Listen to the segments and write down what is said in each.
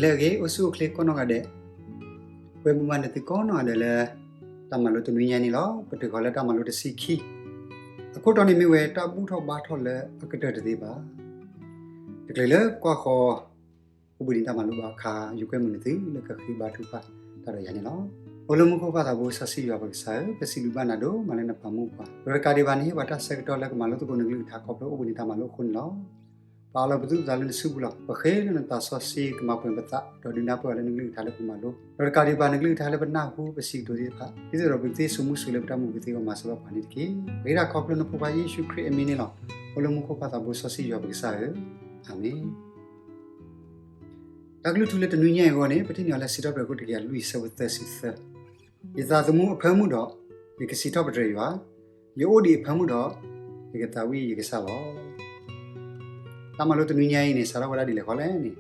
လၢအဂ့ၤ အိၣ်ဆူၣ်အိၣ်ချ့ကိးနီၢ်ဂၤဒဲး, ကွဲမုာ်ဘၣ်နသုကိးနီၢ်ဂၤဒဲးလၢ တၢ်မၤလိတနွံညါန့ၣ်လီၤ. ပတုၤဃီၤလၢတၢ်မၤလိတဆံခံ, အခိၣ်တီန့ၣ်မ့ၢ်ဝဲတၢ်ဘူၣ်ထီၣ်ဘါထီၣ်လၢအကတၢၢ်တသ့ဘၣ်. တချုးလၢကွၢ်ဃီၤ အိၣ်ဘှံးနံၤတၢ်မၤလိဘၣ်အခါ ယကွဲမုာ်နသုလၢကဃ့ဘါထုကဖၣ်တၢ်ဒီးယၤန့ၣ်လီၤ. အိၣ်လၢမူခိၣ်ပၢ်သးဘိစီဆှံယွၤပကစၢ်ဧၢ, ပစံးဘျုးဘၣ်နၤဒိၣ်မးလၢနပာ်မူပှၤ, ဒီးတကးဒံးဘၣ်နဟ့ၣ်ပှၤတၢ်ဆၢကတီၢ်လၢကမၤလိသကိးနကလုၢ်ကထါခီဖျိအိၣ်ဘှံးနံၤတၢ်မၤလိအဃိန့ၣ်လီၤ. ပအၢၣ်လီၤပသူၣ်ပသးလၢနစုပူၤလီၤ. ပဃ့လၢနသးစီဆှံကမၤပှဲၤပသး ဒီးဒုးနၢ်ပၢၢ်အီၤလၢနကလုၢ်ကထါလၢပမၤလိ, ဒီးတကးဒံးဘၣ်နကလုၢ်ကထါလၢပနၢ်ဟူပစံးကတိၤသ့ၣ်တဖၣ် ဒ်သိးဒီးပကသ့စိာ်မူစိာ်လၢပတၢ်မူပူၤသ့အဂီၢ် မၤစၢၤဘၣ်ပှၤန့ၣ်တက့ၢ်. ပဃ့တၢ်ခီဖျိနဖိခွါယ့ၣ်ၡူးခရံာ်အမံၤန့ၣ်လီၤ. အိၣ်လၢမူခိၣ်ပၢ်သးဘိစီဆှံယွၤပကစၢ်ဧၢ, အၤမ့ၣ်. တၢ်ကလုၢ်ထူလၢတနွံညါအံၤအဂီၢ်န့ၣ် ပထံၣ်န့ၢ်အီၤလၢစံးထီၣ်ပတြၢၤခိၣ်တကယၤလွံၢ်ဆၢဖိသၢဆံသၢ, ယသးသမူအဖၢမုၢ်ဒီး ယကစံးထီၣ်ပတြၢၤယွၤ, ယအိၣ်ဒံးအဖၢမုၢ်ဒီး ယကသးဝံၣ်ယကစၢ်လီၤ. တၢ်မၤလိတနွံညါအံၤန့ၣ် စးထီၣ်ဝဲဒၣ်ဒ်လဲၣ်ဃီလဲၣ်န့ၣ်,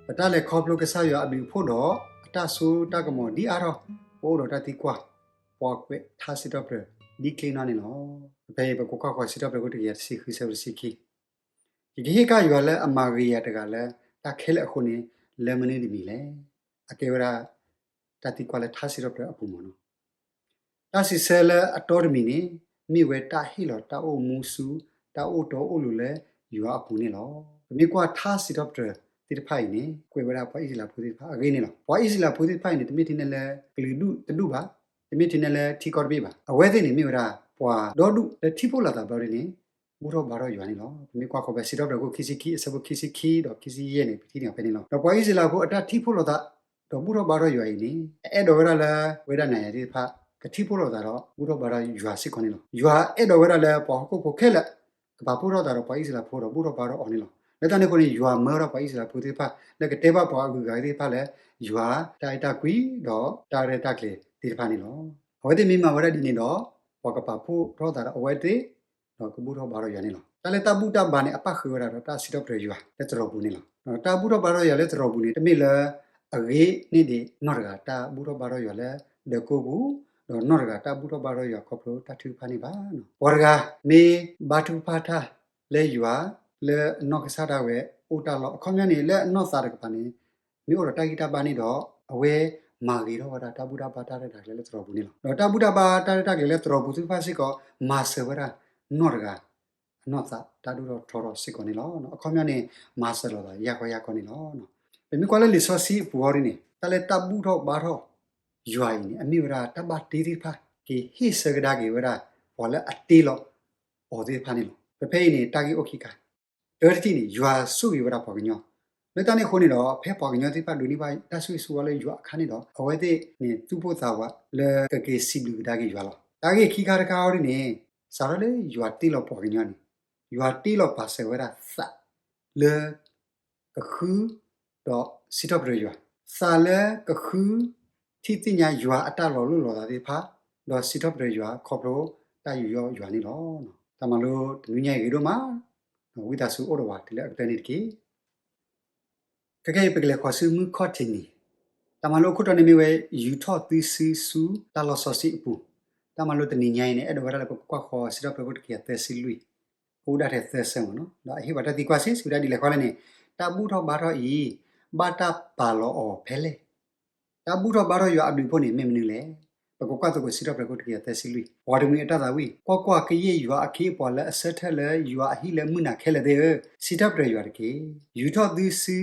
ပတၢ်လဲၤခီဖျိကစၢ်ယွၤအဘျုးအဖှိၣ်ဒီး အတၢ်စိတၢ်ကမီၤဒ်အါထီၣ် ပအိၣ်ဒီးတၢ်သံကွၢ်, ပှၤကွဲးထါစံးထီၣ်ပတြၢၤ ဒ်ချ့နီၢ်န့ၣ်လီၤ. ဖဲအံၤ ပကကွၢ်ဃီၤစံးထီၣ်ပတြၢၤခိၣ်တကယၤတဆံဃုဆၢဖိတဆံခံ, ယကဟ့ၣ်ကဒါယွၤလၢအမၤဂ့ၤယၤတဂၤလၢတၢ်ခဲလၢာ်အဃိန့ၣ် လၢမနုၤတမံၤလဲၣ်. အကဲဝဲဒၣ် တၢ်သံကွၢ်လၢထါစံးထီၣ်ပတြၢၤအပူၤမ့ၢ်နီၤ. တၢ်စံးဆၢလၢအတီတမံၤန့ၣ် မ့ၢ်ဝဲတၢ်ဟ့ၣ်လီၤတၢ်အိၣ်မူဆူ တၢ်အိၣ်တီအိၣ်လိၤလၢယွၤအပူၤန့ၣ်လီၤ. ပမ့ၢ်ကွၢ်ထါစံးထီၣ်ပတြၢၤသ့ၣ်တဖၣ်အံၤန့ၣ် ကွဲးဝဲဒၣ်ပှၤအံၣ်စရ့လးဖိသ့ၣ်တဖၣ်အဂ့ၢ်န့ၣ်လီၤ. ပှၤအံၣ်စရ့လးဖိသ့ၣ်တဖၣ်အံၤန့ၣ် တမ့ၢ်ထဲန့ၣ်လၢကလုာ်ဒူၣ်တဒူၣ်ဘၣ်, တမ့ၢ်ထဲန့ၣ်လၢထံကီၢ်တဘ့ၣ်ဘၣ်. အဝဲသ့ၣ်န့ၣ်မ့ၢ်ဝဲဒၣ် ပှၤဒီဒူၣ်လၢထံၣ်ဖှိၣ်လိာ်သးဘျီဒ်န့ၣ် ဘူၣ်ထီၣ်ဘါထီၣ်ယွၤန့ၣ်လီၤ. ပမ့ၢ်ကွၢ်ဃီၤဖဲစံးထီၣ်ပတြၢၤခိၣ်ခံဆံခံအဆၢဖိခံဆံခံဒီးခံဆံယဲၢ်န့ၣ် ပထံၣ်န့ၢ်အီၤဖဲန့ၣ်လီၤ. ဒီးပှၤအံၣ်စရ့လးဖိအတၢ်ထံၣ်ဖှိၣ်လိာ်သး ဒီးဘူၣ်ထီၣ်ဘါထီၣ်ယွၤအံၤန့ၣ် အအဲၣ်ဒိးဝဲဒၣ်လၢ ဝဲဒၣ်နၤယၤသ့ၣ်တဖၣ် ကထံၣ်ဖှိၣ်လိာ်သးဒီး ဘူၣ်ထီၣ်ဘါထီၣ်ယွၤစ့ၢ်ကီးန့ၣ်လီၤ. ယွၤအဲၣ်ဒိးဝဲဒၣ်လၢပှၤဟီၣ်ခိၣ်ဖိခဲလၢာ် ကပာ်ဖှိၣ်ထီၣ်သးဒီးပှၤအံၣ်စရ့လးဖိဒီးဘူၣ်ထီၣ်ဘါထီၣ်အီၤန့ၣ်လီၤ. လၢတၢ်န့ၣ်အဃိန့ၣ် ယွၤမၢထီၣ်ပှၤအံၣ်စရ့လးဖိသ့ၣ်တဖၣ် လၢကတဲဘၣ်ပှၤအဂုၤအဂၤသ့ၣ်တဖၣ်လၢ ယွၤတၢ်အဲၣ်တၢ်ကွံဒီးတၢ်ရဲၣ်တၢ်ကျဲၤသ့ၣ်တဖၣ်န့ၣ်လီၤ. အဝဲသ့ၣ်မ့ၢ်မၤဝဲဒၣ်ဒ်န့ၣ်ဒီး ပှၤကပာ်ဖှိၣ်ထီၣ်သးဒီးအဝဲသ့ၣ် ဒီးကဘူၣ်ထီၣ်ဘါထီၣ်ယွၤန့ၣ်လီၤ. တၢ်လၢတၢ်ဘူၣ်တၢ်ဘါန့ၣ် အပၣ်ဃုာ်ဝဲဒၣ်ဒီးတၢ်စံးထီၣ်ပတြၢၤယွၤလၢသရိာ်ပူၤန့ၣ်လီၤ. တၢ်ဘူၣ်ထီၣ်ဘါထီၣ်ယွၤလၢသရိာ်ပူၤန့ၣ် တမ့ၢ်လၢအဂ့ၤန့ၢ်ဒံးနီၢ်တဂၤ တၢ်ဘူၣ်ထီၣ်ဘါထီၣ်ယွၤလၢဒၢးကိၢ်ပူၤ, ဒီးနီၢ်တဂၤတၢ်ဘူၣ်ထီၣ်ဘါထီၣ်ယွၤခီဖျိတၢ်ထုကဖၣ်န့ၣ်ဘၣ်. ပှၤတဂၤမ့ၢ်ဘါထုကဖၣ်တၢ်လၢယွၤ လၢအနီၢ်ကစၢ်ဒၣ်ဝဲအိၣ်တၢ်လီၢ် အခီပညီန့ၣ် လၢအနီၢ်သးတကပၤန့ၣ် မ့ၢ်အိၣ်ဒီးတၢ်ဂံၢ်တၢ်ဘါန့ၣ်ဒီး အဝဲမၤဂ့ၤထီၣ်ဝဲဒၣ်တၢ်ဘူၣ်တၢ်ဘါတၢ်ရဲၣ်တၢ်ကျဲၤလၢသရိာ်ပူၤန့ၣ်လီၤ. ဒီးတၢ်ဘူၣ်တၢ်ဘါတၢ်ရဲၣ်တၢ်ကျဲၤလၢသရိာ်ပူၤသ့ၣ်တဖၣ်စ့ၢ်ကီး မၤစၢၤဝဲဒၣ်နီၢ်တဂၤ အနီၢ်သးတၢ်ဒိၣ်ထီၣ်ထီထီၣ်စ့ၢ်ကီးန့ၣ်လီၤ. အခီပညီန့ၣ် မၤစၢၤလိာ်သးယၢ်ကီယၢ်ကီန့ၣ်လီၤ. ပမ့ၢ်ကွၢ်လၢလံာ်စီဆှံအပူၤအီၤဒ်န့ၣ် တၢ်လၢတၢ်ဘူၣ်ထီၣ်ဘါထီၣ်ယွၤအံၤန့ၣ် အမ့ၢ်ဝဲဒၣ်တၢ်ဘၣ်တ့သ့ၣ်တဖၣ် က့ၤဟ့ၣ်ဆၢကဒါက့ၤဝဲဒၣ် ပှၤလၢအတ့လီၤအီၤသ့ၣ်တဖၣ်န့ၣ်လီၤ. ပဖဲအံၤန့ၣ် တၢ်ဂ့ၢ်အိၣ်ခံခါ, တၢတထံၣ်န့ၣ် ယွၤဆိၣ်ဂ့ၤဝဲဒၣ်ပှၤကညီ, လၢတၢ်န့ၣ်အဃိန့ၣ်ဒီး ဖဲပှၤကညီသ့ၣ်တဖၣ်ဒိးန့ၢ်ဘၣ်တၢ်ဆိၣ်ဂ့ၤဆိၣ်ဝါလၢယွၤအခါန့ၣ်ဒီး အဝဲသ့ၣ်န့ၣ် သူၣ်ပိၢ်သးဝးလၢကက့ၤစံးဘျုးကဒါက့ၤယွၤလီၤ. တၢ်ဂ့ၢ်ခံခါတခါအီၤဒ်န့ၣ် စးထီၣ်လၢယွၤတ့လီၤပှၤကညီန့ၣ် ယွၤတ့လီၤပာ်စၢၤဝဲဒၣ်သးလၢ ကဃု ဒီးစံးထီၣ်ပတြၢၤယွၤ, သးလၢကဃု ထံၣ်သ့ၣ်ညါယွၤအတၢ်လီၤလိၢ်လီၤသးသ့ၣ်တဖၣ်, ဒီးစံးထီၣ်ပတြၢၤယွၤခီဖျိတၢ်ယူးယီၣ်ယွၤန့ၣ်လီၤ. တၢ်မၤလိတနွံညါအံၤဂ့ၤဒိၣ်မး, ဝံသးစူၤအိၣ်ဒီးပှၤတုၤလၢအကတၢၢ်န့ၣ်တက့ၢ်. ခဲကနံၣ်အံၤ ပကလဲၤဃီၤဆူမုၢ်ခီၣ်ထံးနံၤ, တၢ်မၤလိအခိၣ်တီန့ၣ်မ့ၢ်ဝဲ ယူၤထီၣ်သုစုဆူတၢ်လီၢ်စီဆှံအပူၤ. တၢ်မၤလိတနံၤညါအံၤန့ၣ် အဲၣ်ဒိးဝဲဒၣ်လၢပကကွၢ်ဃီၤစံးထီၣ်ပတြၢၤခိၣ်တကယၤသၢဆံလွံၢ်, အိၣ်ဒၣ်ထဲသၢဆၢမ့ၢ်နီၤ, ဒီးအဟ့ၣ်ပှၤတၢ်သံကွၢ်စ့ၢ်ကီးဝဲဒၣ်ဒ်လဲၣ်ဃီလဲၣ်န့ၣ်, တၢ်ဘူၣ်ထီၣ်ဘါထီၣ်အံၤ ဘၣ်တၢ်ပာ်လီၤအီၤဖဲလဲၣ်. တၢ်ဘူၣ်ထီၣ်ဘါထီၣ်ယွၤအဘျုးအဖှိၣ်န့ၣ် မ့ၢ်မနုၤလဲၣ်. ပကကွၢ်သကိးစံးထီၣ်ပတြၢၤခိၣ်တကယၤသၢဆံလွံၢ်, ပှၤတမှံၤအတၢ်သးဝံၣ်, ကွၢ်ကွၢ်, ကယဲၢ်ယွၤအခ့အပှၤလၢအဆၢထၢၣ်လၢယွၤအဟံၣ်လၢမုၢ်နၤခဲလၢာ်သ့ၣ်ဧၢ, စံးထီၣ်ပတြၢၤယွၤတက့ၢ်. ယူၤထီၣ်သုစု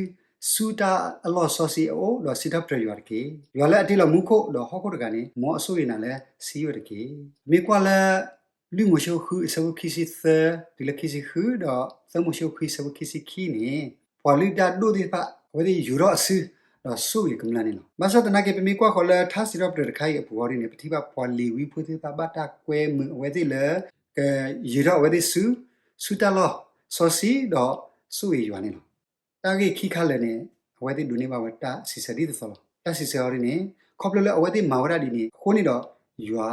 ဆူတၢ်အလီၢ်စီဆှံအအိၣ်, ဒီးစံးထီၣ်ပတြၢၤယွၤတက့ၢ်. ယွၤလၢအတ့လီၤမူခိၣ်, ဒီးဟီၣ်ခိၣ်တဂၤန့ၣ် မ်အဆိၣ်ဂ့ၤနၤလၢစံယိၣ်တက့ၢ်. ပမ့ၢ်ကွၢ်လၢ လွံၢ်မိၤၡ့ဃုအဆၢဖိခံဆံသၢ တုၤလၢခံဆံဃု, ဒီးသၢမိၤၡ့ဃုအဆၢဖိခံဆံခံန့ၣ်, ပှၤလုၢ်တၢ်ဒိၣ်သ့ၣ်တဖၣ် အဝဲသ့ၣ်ယူၤထီၣ်အစု ဒီးဆိၣ်ဂ့ၤကမျၢၢ်န့ၣ်လီၤ. ဘၣ်ဆၣ်သနာ်က့ ပမ့ၢ်ကွၢ်ဃီၤလၢထါစံးထီၣ်ပတြၢၤတခါအံၤအပူၤအီၤဒ်န့ၣ်, ပထံၣ်ဘၣ်ပှၤလ့ၤဝံဖိသ့ၣ်တဖၣ် ဘၣ်တၢ်ကွဲမုာ်အဝဲသ့ၣ်လၢ ကယူၤထီၣ်အဝဲသ့ၣ်စု ဆူတၢ်လီၢ်စီဆှံ ဒီးဆိၣ်ဂ့ၤယွၤန့ၣ်လီၤ. တၢ်ဂ့ၢ်ခံခါလၢာ်န့ၣ် အဝဲသ့ၣ်ဒိးန့ၢ်ဘၣ်ဝဲတၢ်စံးဆၢဒ်သိးသိးလီၤ. တၢ်စံးဆၢအီၤဒ်န့ၣ်, ခီဖျိလၢအဝဲသ့ၣ်မၤဝဲဒၣ်ဒ်န့ၣ်အဃိန့ၣ်ဒီး ယွၤ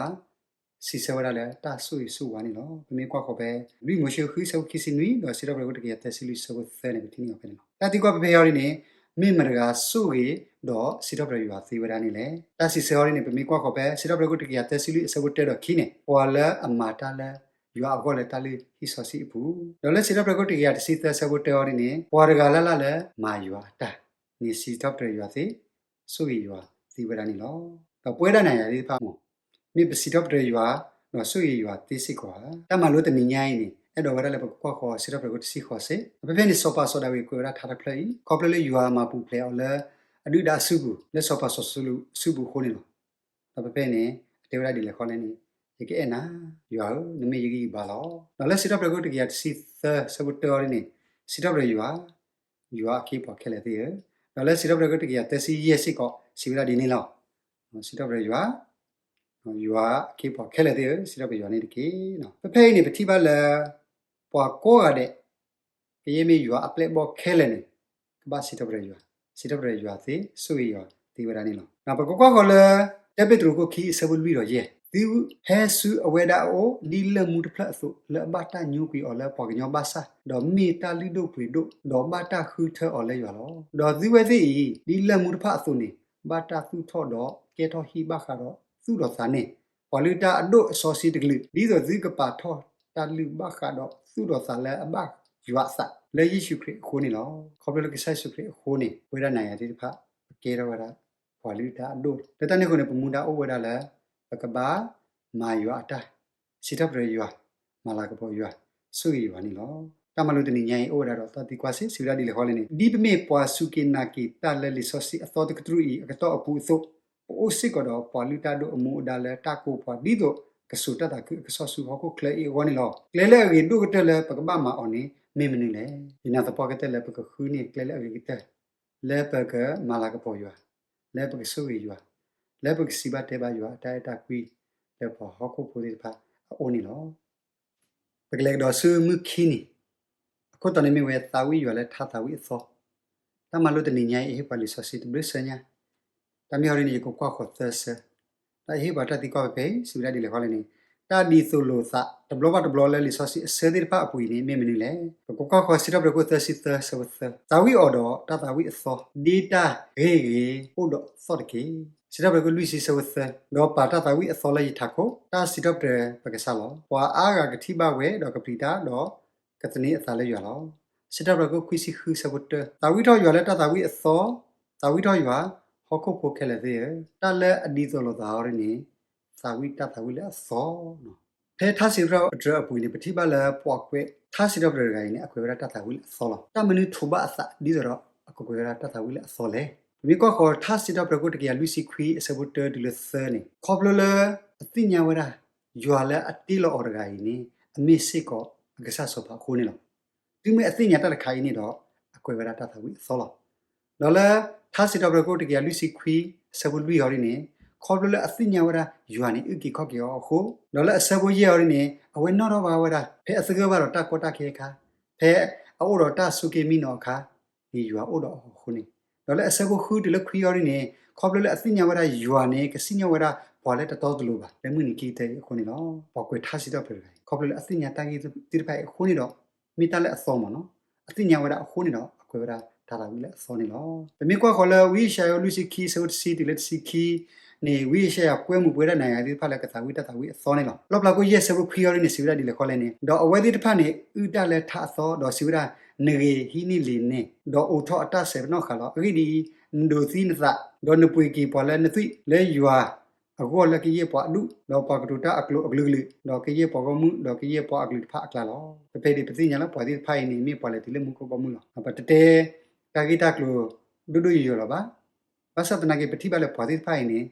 စံးဆၢဝဲဒၣ်လၢတၢ်ဆိၣ်ဂ့ၤဆိၣ်ဝါန့ၣ်လီၤ. ပမ့ၢ်ကွၢ်ဃီၤဖဲ လွံၢ်မိၤၡ့ဃုအဆၢဖိခံဆံနွံ ဒီးစံးထီၣ်ပတြၢၤခိၣ်တကယၤသၢဆံလွံၢ်အဆၢဖိသၢန့ၣ် ပထံၣ်န့ၢ်အီၤဖဲန့ၣ်လီၤ. တၢ်သံကွၢ်ဖဲဖဲအံၤအီၤဒ်န့ၣ်, မ့ၢ်မတဂၤဆိၣ်ဂ့ၤ ဒီးစံးထီၣ်ပတြၢၤယွၤသ့ဝဲဒၣ်န့ၣ်လဲၣ်. တၢ်စံးဆၢအီၤဒ်န့ၣ် ပမ့ၢ်ကွၢ်ဃီၤဖဲ စံးထီၣ်ပတြၢၤခိၣ်တကယၤသၢဆံလွံၢ်အဆၢဖိတၢဒီးခံန့ၣ်, ပှၤလၢအမၤတၢ်လၢယွၤအဂီၢ်လၢတၢ်လုၢ်ဟံၣ်စီဆှံအပူၤ, ဒီးလၢစံးထီၣ်ပတြၢၤခိၣ်တကယၤတဆံသၢအဆၢဖိတၢအီၤဒ်န့ၣ်, ပှၤတဂၤလၢ်လၢ်လၢမၤယွၤအတၢ် န့ၣ်စံးထီၣ်ပတြၢၤယွၤသ့, ဆိၣ်ဂ့ၤယွၤသ့ဝဲဒၣ်န့ၣ်လီၤ. ဒီးပဝဲဒၣ်နၤယၤသ့ၣ်တဖၣ်မ့ၢ် မ့ၢ်ပစံးထီၣ်ပတြၢၤယွၤ, ဒီးဆိၣ်ဂ့ၤယွၤသ့စ့ၢ်ကီးဧါ. တၢ်မၤလိတနံၤညါအံၤန့ၣ် အဲၣ်ဒိးဝဲဒၣ်လၢပကကွၢ်ဃီၤစံးထီၣ်ပတြၢၤခိၣ်တဆံဃီၤစ့ၢ်, ဒီးဖဲဖဲန့ၣ် စီၤပၤစီၤဒၤဝံးကွဲးဝဲဒၣ်ထါတဖျၢၣ်အံၤ ခီဖျိလၢယွၤမၤပူၤဖျဲးအီၤလၢ အဒုၣ်ဒါအစုပူၤ လၢစီၤပၤစီၤစီလူးအစုပူၤအဃိန့ၣ်လီၤ. ဒီးဖဲဖဲန့ၣ် အတဲဝဲဒၣ်ဒ်လဲၣ်ဃီလဲၣ်န့ၣ်, ယကအဲၣ်နၤ, ယွၤဧၢ, နမ့ၢ်ယဂံၢ်ယဘါလီၤ. ဒီးလၢစံးထီၣ်ပတြၢၤခိၣ်တကယၤတဆံသၢဆၢဖိတၢအံၤန့ၣ်, စံးထီၣ်ပတြၢၤယွၤ, ယွၤအခ့အပှၤခဲလၢာ်သ့ၣ်ဧၢ, ဒီးလၢစံးထီၣ်ပတြၢၤခိၣ်တကယၤသၢဆံယဲၢ်စ့ၢ်ကီး စံးဝဲဒၣ်ဒ်န့ၣ်လီၤ. စံးထီၣ်ပတြၢၤယွၤ, ယွၤအခ့အပှၤခဲလၢာ်သ့ၣ်ဧၢ, စံးထီၣ်ပတြၢၤယွၤန့ၣ်တက့ၢ်. ဖဲဖဲအံၤန့ၣ် ပထံၣ်ဘၣ်လၢ ပှၤကိးဂၤဒဲး ကယဲၢ်မ့ၢ်ယွၤအပျဲၢ်အဘီၣ်ခဲလၢာ်န့ၣ် ကဘၣ်စံးထီၣ်ပတြၢၤယွၤ, စံးထီၣ်ပတြၢၤယွၤသ့, ဆိၣ်ဂ့ၤယွၤသ့ဝဲဒၣ်န့ၣ်လီၤ. ပကကွၢ်ဃီၤလၢ တၢပ့းတရူးခိၣ်ခံအဆၢဖိလွံၢ်ဒီးယဲၢ်, သုဟဲဆူအဝဲဒၣ်အအိၣ် ဒ်လၢၢ်မူတဖျၢၣ်အသိး, လၢအဘၣ်တၢ်ညိကွံာ်အီၤလၢပှၤကညီဘၣ်ဆၣ်, ဒီးမ့ၢ်တၢ်လုၢ်ဒိၣ်ပှ့ၤဒိၣ်, ဒီးဘၣ်တၢ်ဃုထၢအီၤလၢယွၤလီၤ. ဒီးသုဝဲသ့ၣ်အံၤ ဒ်လၢၢ်မူတဖၣ်အသိးန့ၣ် ဘၣ်တၢ်သူၣ်ထီၣ်ဒီးကဲထီၣ်ဟံၣ်ဘၣ်ဃးဒီးသူၣ်ဒီးသးန့ၣ်, ပှၤလုၢ်တၢ်အဒိၣ်အစီဆှံတကလုာ်, ဒ်သိးသုကပာ်ထီၣ်တၢ်လုၢ်ဘၣ်ဃးဒီးသူၣ်ဒီးသးလၢအဘၣ်ယွၤအသး လၢယ့ၣ်ၡူးခရံာ်အဃိန့ၣ်လီၤ. ခီဖျိလၢကစၢ်ယ့ၣ်ၡူးခရံာ်အဃိန့ၣ် ပဝဲဒၣ်နၤယၤသ့ၣ်တဖၣ် ပကဲထီၣ်ဝဲဒၣ် ပှၤလုၢ်တၢ်အဒိၣ်လီၤ. လၢတၢ်န့ၣ်အဃိန့ၣ် ပမူဒါအိၣ်ဝဲဒၣ်လၢ ပကဘၣ်မၤယွၤအတၢ်, စံးထီၣ်ပတြၢၤယွၤ, မၤလၤကပီၤယွၤ, ဆိၣ်ဂ့ၤယွၤန့ၣ်လီၤ. တၢ်မၤလိတနံၤညါအံၤ အိၣ်ဝဲဒၣ်ဒီးတၢ်သံကွၢ်စ့ၢ်, စံးဝဲဒၣ်ဒ်လဲၣ်ဃီလဲၣ်န့ၣ်, ဒ်ပမ့ၢ်ပှၤစူၢ်က့ၤနာ်က့ၤတၢ်လၢလံာ်စီဆှံအသီတကတြူၢ်အံၤ အကတီၢ်အပူၤအသိး, ပအိၣ်စ့ၢ်ကီးဒီးပှၤလုၢ်တၢ်ဒိၣ်အမူအဒါလၢတၢ်ကိးပှၤ ဒ်သိးကစိာ်တၢ်သးခုအကစီၣ်ဆူဟီၣ်ခိၣ်ချၢအံၤအဂီၢ်န့ၣ်လီၤ. ကျဲလၢအဂ့ၤဒိၣ်ကတၢၢ်လၢပကဘၣ်မၤအီၤန့ၣ် မ့ၢ်မနုၤလဲၣ်. ယနာ်သပှၢ်ကတၢၢ်လၢပကဃုန့ၢ်ကျဲလၢအဂ့ၤကတၢၢ် လၢပကမၤလၤကပီၤယွၤ, လၢပကဆိၣ်ဂ့ၤယွၤ, လၢပကစံးဘၣ်တဲဘၣ်ယွၤအတၢ်အဲၣ်တၢ်ကွံ လၢပှၤဟီၣ်ခိၣ်ဖိသ့ၣ်တဖၣ်အအိၣ်န့ၣ်လီၤ. ပကလဲၤကဒီးဆူမုၢ်ခံနံၤ, အခိၣ်တီန့ၣ်မ့ၢ်ဝဲသးဝံၣ်ယွၤလၢထါသးဝံၣ်အသီ. တၢ်မၤလိတနံၤညါအံၤ အဟ့ၣ်ပှၤလံာ်စီဆှံတဘျုးဆၢညါ, တၢ်မ့ၢ်ဟီဒ်န့ၣ် ယကကွၢ်ဃီၤသၢဆၢ, ဒီးအဟ့ၣ်ပှၤတၢ်သံကွၢ်ဖဲဖဲအံၤ စံးဝဲဒၣ်ဒ်လဲၣ်ဃီလဲၣ်န့ၣ်, တၢ်ဒ်သိးလိာ်သးတဘျီဘၣ်တဘျီလၢလံာ်စီဆှံအဆၢသ့ၣ်တဖၣ်အပူၤအံၤန့ၣ် မ့ၢ်မနုၤလဲၣ်. ပကကွၢ်ဃီၤစံးထီၣ်ပတြၢၤခိၣ်သၢဆံသၢဆၢဖိသၢ, သးဝံၣ်အီၤဒီးတၢ်သးဝံၣ်အသီ, ဒ့တၢ်ဂ့ၢ်ဂ့ၤအိၣ်ဒီးသီၣ်တက့ၢ်. စံးထီၣ်ပတြၢၤခိၣ်လွံၢ်ဆံဆၢဖိသၢ, ဒီးပာ်တၢ်သးဝံၣ်အသီလၢယထးခိၣ်, တၢ်စံးထီၣ်ပတြၢၤပကစၢ်လီၤ. ပှၤအါဂၤကထံၣ်ဘၣ်ဝဲဒီးကပျံၤတၢ်ဒီး ကသန့ၤအသးလၢယွၤလီၤ. စံးထီၣ်ပတြၢၤခိၣ်ခွံဆံဃုဆၢဖိတၢ, သးဝံၣ်ထီၣ်ယွၤလၢတၢ်သးဝံၣ်အသီ, သးဝံၣ်ထီၣ်ယွၤ, ဟီၣ်ခိၣ်ဖိခဲလၢာ်သ့ၣ်ဧၢ, တၢ်လၢအဒ်သိးလိာ်သးအီၤဒ်န့ၣ် သးဝံၣ်တၢ်သးဝံၣ်လၢအသီလီၤ. ဖဲထါစံးထီၣ်ပတြၢၤအပူၤန့ၣ် ပထံၣ်ဘၣ်လၢပှၤကွဲးထါစံးထီၣ်ပတြၢၤတဂၤအံၤန့ၣ် အကွဲးဝဲဒၣ်တၢ်သးဝံၣ်လၢအသီလီၤ. တၢ်မနုၤထိးဘၣ်အသးဒ်သိးဒီး အကကွဲးဝဲဒၣ်တၢ်သးဝံၣ်လၢအသီလဲၣ်. ပမ့ၢ်ကွၢ်ဃီၤထါစံးထီၣ်ပတြၢၤခိၣ်တကယၤလွံၢ်ဆံခွံအဆၢဖိတၢတုၤလၢသၢန့ၣ် ခီဖျိလၢအသ့ၣ်ညါဝဲဒၣ် ယွၤလၢအတ့လီၤအီၤတဂၤအံၤန့ၣ် အမ့ၢ်စ့ၢ်ကီးအကစၢ်စီၤပၤအဃိန့ၣ်လီၤ. တုၤမ့ၢ်အသ့ၣ်ညါတၢ်တခါအံၤန့ၣ်ဒီး အကွဲးဝဲဒၣ်တၢ်သးဝံၣ်အသီလီၤ. ဒီးလၢထါစံးထီၣ်ပတြၢၤခိၣ်တကယၤလွံၢ်ဆံခွံအဆၢဖိလွံၢ်အီၤဒ်န့ၣ် ခီဖျိလၢအသ့ၣ်ညါဝဲဒၣ်ယွၤန့ၣ်အုၣ်က့ၤခီၣ်က့ၤအီၤအဃိ, ဒီးလၢအဆၢဖိယဲၢ်အီၤဒ်န့ၣ် အဝဲနီၣ်ထီၣ်ဘၣ်ဝဲဒၣ် ဖဲအသဂၢၢ်ဘၣ်ဒီးတၢ်ကီတၢ်ခဲအခါ, ဖဲအအိၣ်ဒီးတၢ်ဆိးက့မံနီၤအခါန့ၣ် ယွၤအိၣ်ဒီးအီၤအဃိန့ၣ်, ဒီးလၢအဆၢဖိဃုတုၤလၢခွံအီၤဒ်န့ၣ် ခီဖျိလၢအသ့ၣ်ညါဝဲဒၣ်ယွၤန့ၣ်ကစံၣ်ညီၣ်ဝဲဒၣ်ပှၤလၢတတီတလိၤဘၣ် လၢမုၢ်နံၤခံကတၢၢ်အံၤအဃိန့ၣ်လီၤ. ပှၤကွဲးထါစံးထီၣ်ပတြၢၤတဂၤအံၤ ခီဖျိလၢအသ့ၣ်ညါတၢ်ဂ့ၢ်သ့ၣ်တဖၣ်အံၤအဃိန့ၣ်ဒီး မ့ၢ်တၢ်လၢအသီမ့ၢ်နီၤ, အသ့ၣ်ညါဝဲဒၣ်အဃိန့ၣ်ဒီး အကွဲးဝဲဒၣ်တၢ်သးဝံၣ်လၢအသီန့ၣ်လီၤ. ပမ့ၢ်ကွၢ်ဃီၤလၢဝံယၡါယၤလွံၢ်ဆံခံအဆၢဖိတဆံတုၤလၢတဆံခံန့ၣ် ဝံယၡါယၤကွဲမုာ်ပဝဲဒၣ်နၤယၤသ့ၣ်တဖၣ်လၢကသးဝံၣ်တၢ်သးဝံၣ်အသီန့ၣ်လီၤ. လီၣ်ဖျါခိၣ်ယဲၢ်ဆၢဖိခွံအီၤဒ်န့ၣ် စံးဝဲဒၣ်ဒ်လဲၣ်ဃီလဲၣ်န့ၣ်, ဒီးအဝဲသ့ၣ်တဖၣ်န့ၣ် အုၣ်တၢ်လၢထါအသီ ဒီးစံးဝဲဒၣ်, နဂ့ၤဟံးန့ၢ်လံာ်န့ၣ်, ဒီးအိးထီၣ်အတၢ်စဲၤပနီၣ်ဃာ်လီၤ. အဂ့ၢ်ဒ်အံၤ, နဒိးသံနသး, ဒီးနပှ့ၤက့ၤပှၤလၢနသွံၣ်လၢယွၤ အဂီၢ်လၢကယဲၢ်ပှၤအဒူၣ်, ဒီးပှၤကတိၤတၢ်အကျိာ်အကလုာ်ကလုာ်, ဒီးကယဲၢ်ပှၤဂီၢ်မုၢ်, ဒီးကယဲၢ်ပှၤအကလုာ်တဖၣ်အကျါလီၤ. ဖဲဖဲန့ၣ် ပသ့ၣ်ညါလၢပှၤသ့ၣ်တဖၣ်အံၤန့ၣ် မ့ၢ်ပှၤလဲၤတုၤလၢမူခိၣ်ဘီမုၢ်လီၤ. ပတတဲတၢ်ဂ့ၢ်တၢ်ကျိၤဒိၣ်ဒိၣ်ယိာ်ယိာ်လီၤဘၣ်. ဘၣ်ဆၣ်သနာ်က့ ပထံၣ်ဘၣ်လၢပှၤသ့ၣ်တဖၣ်အံၤန့ၣ်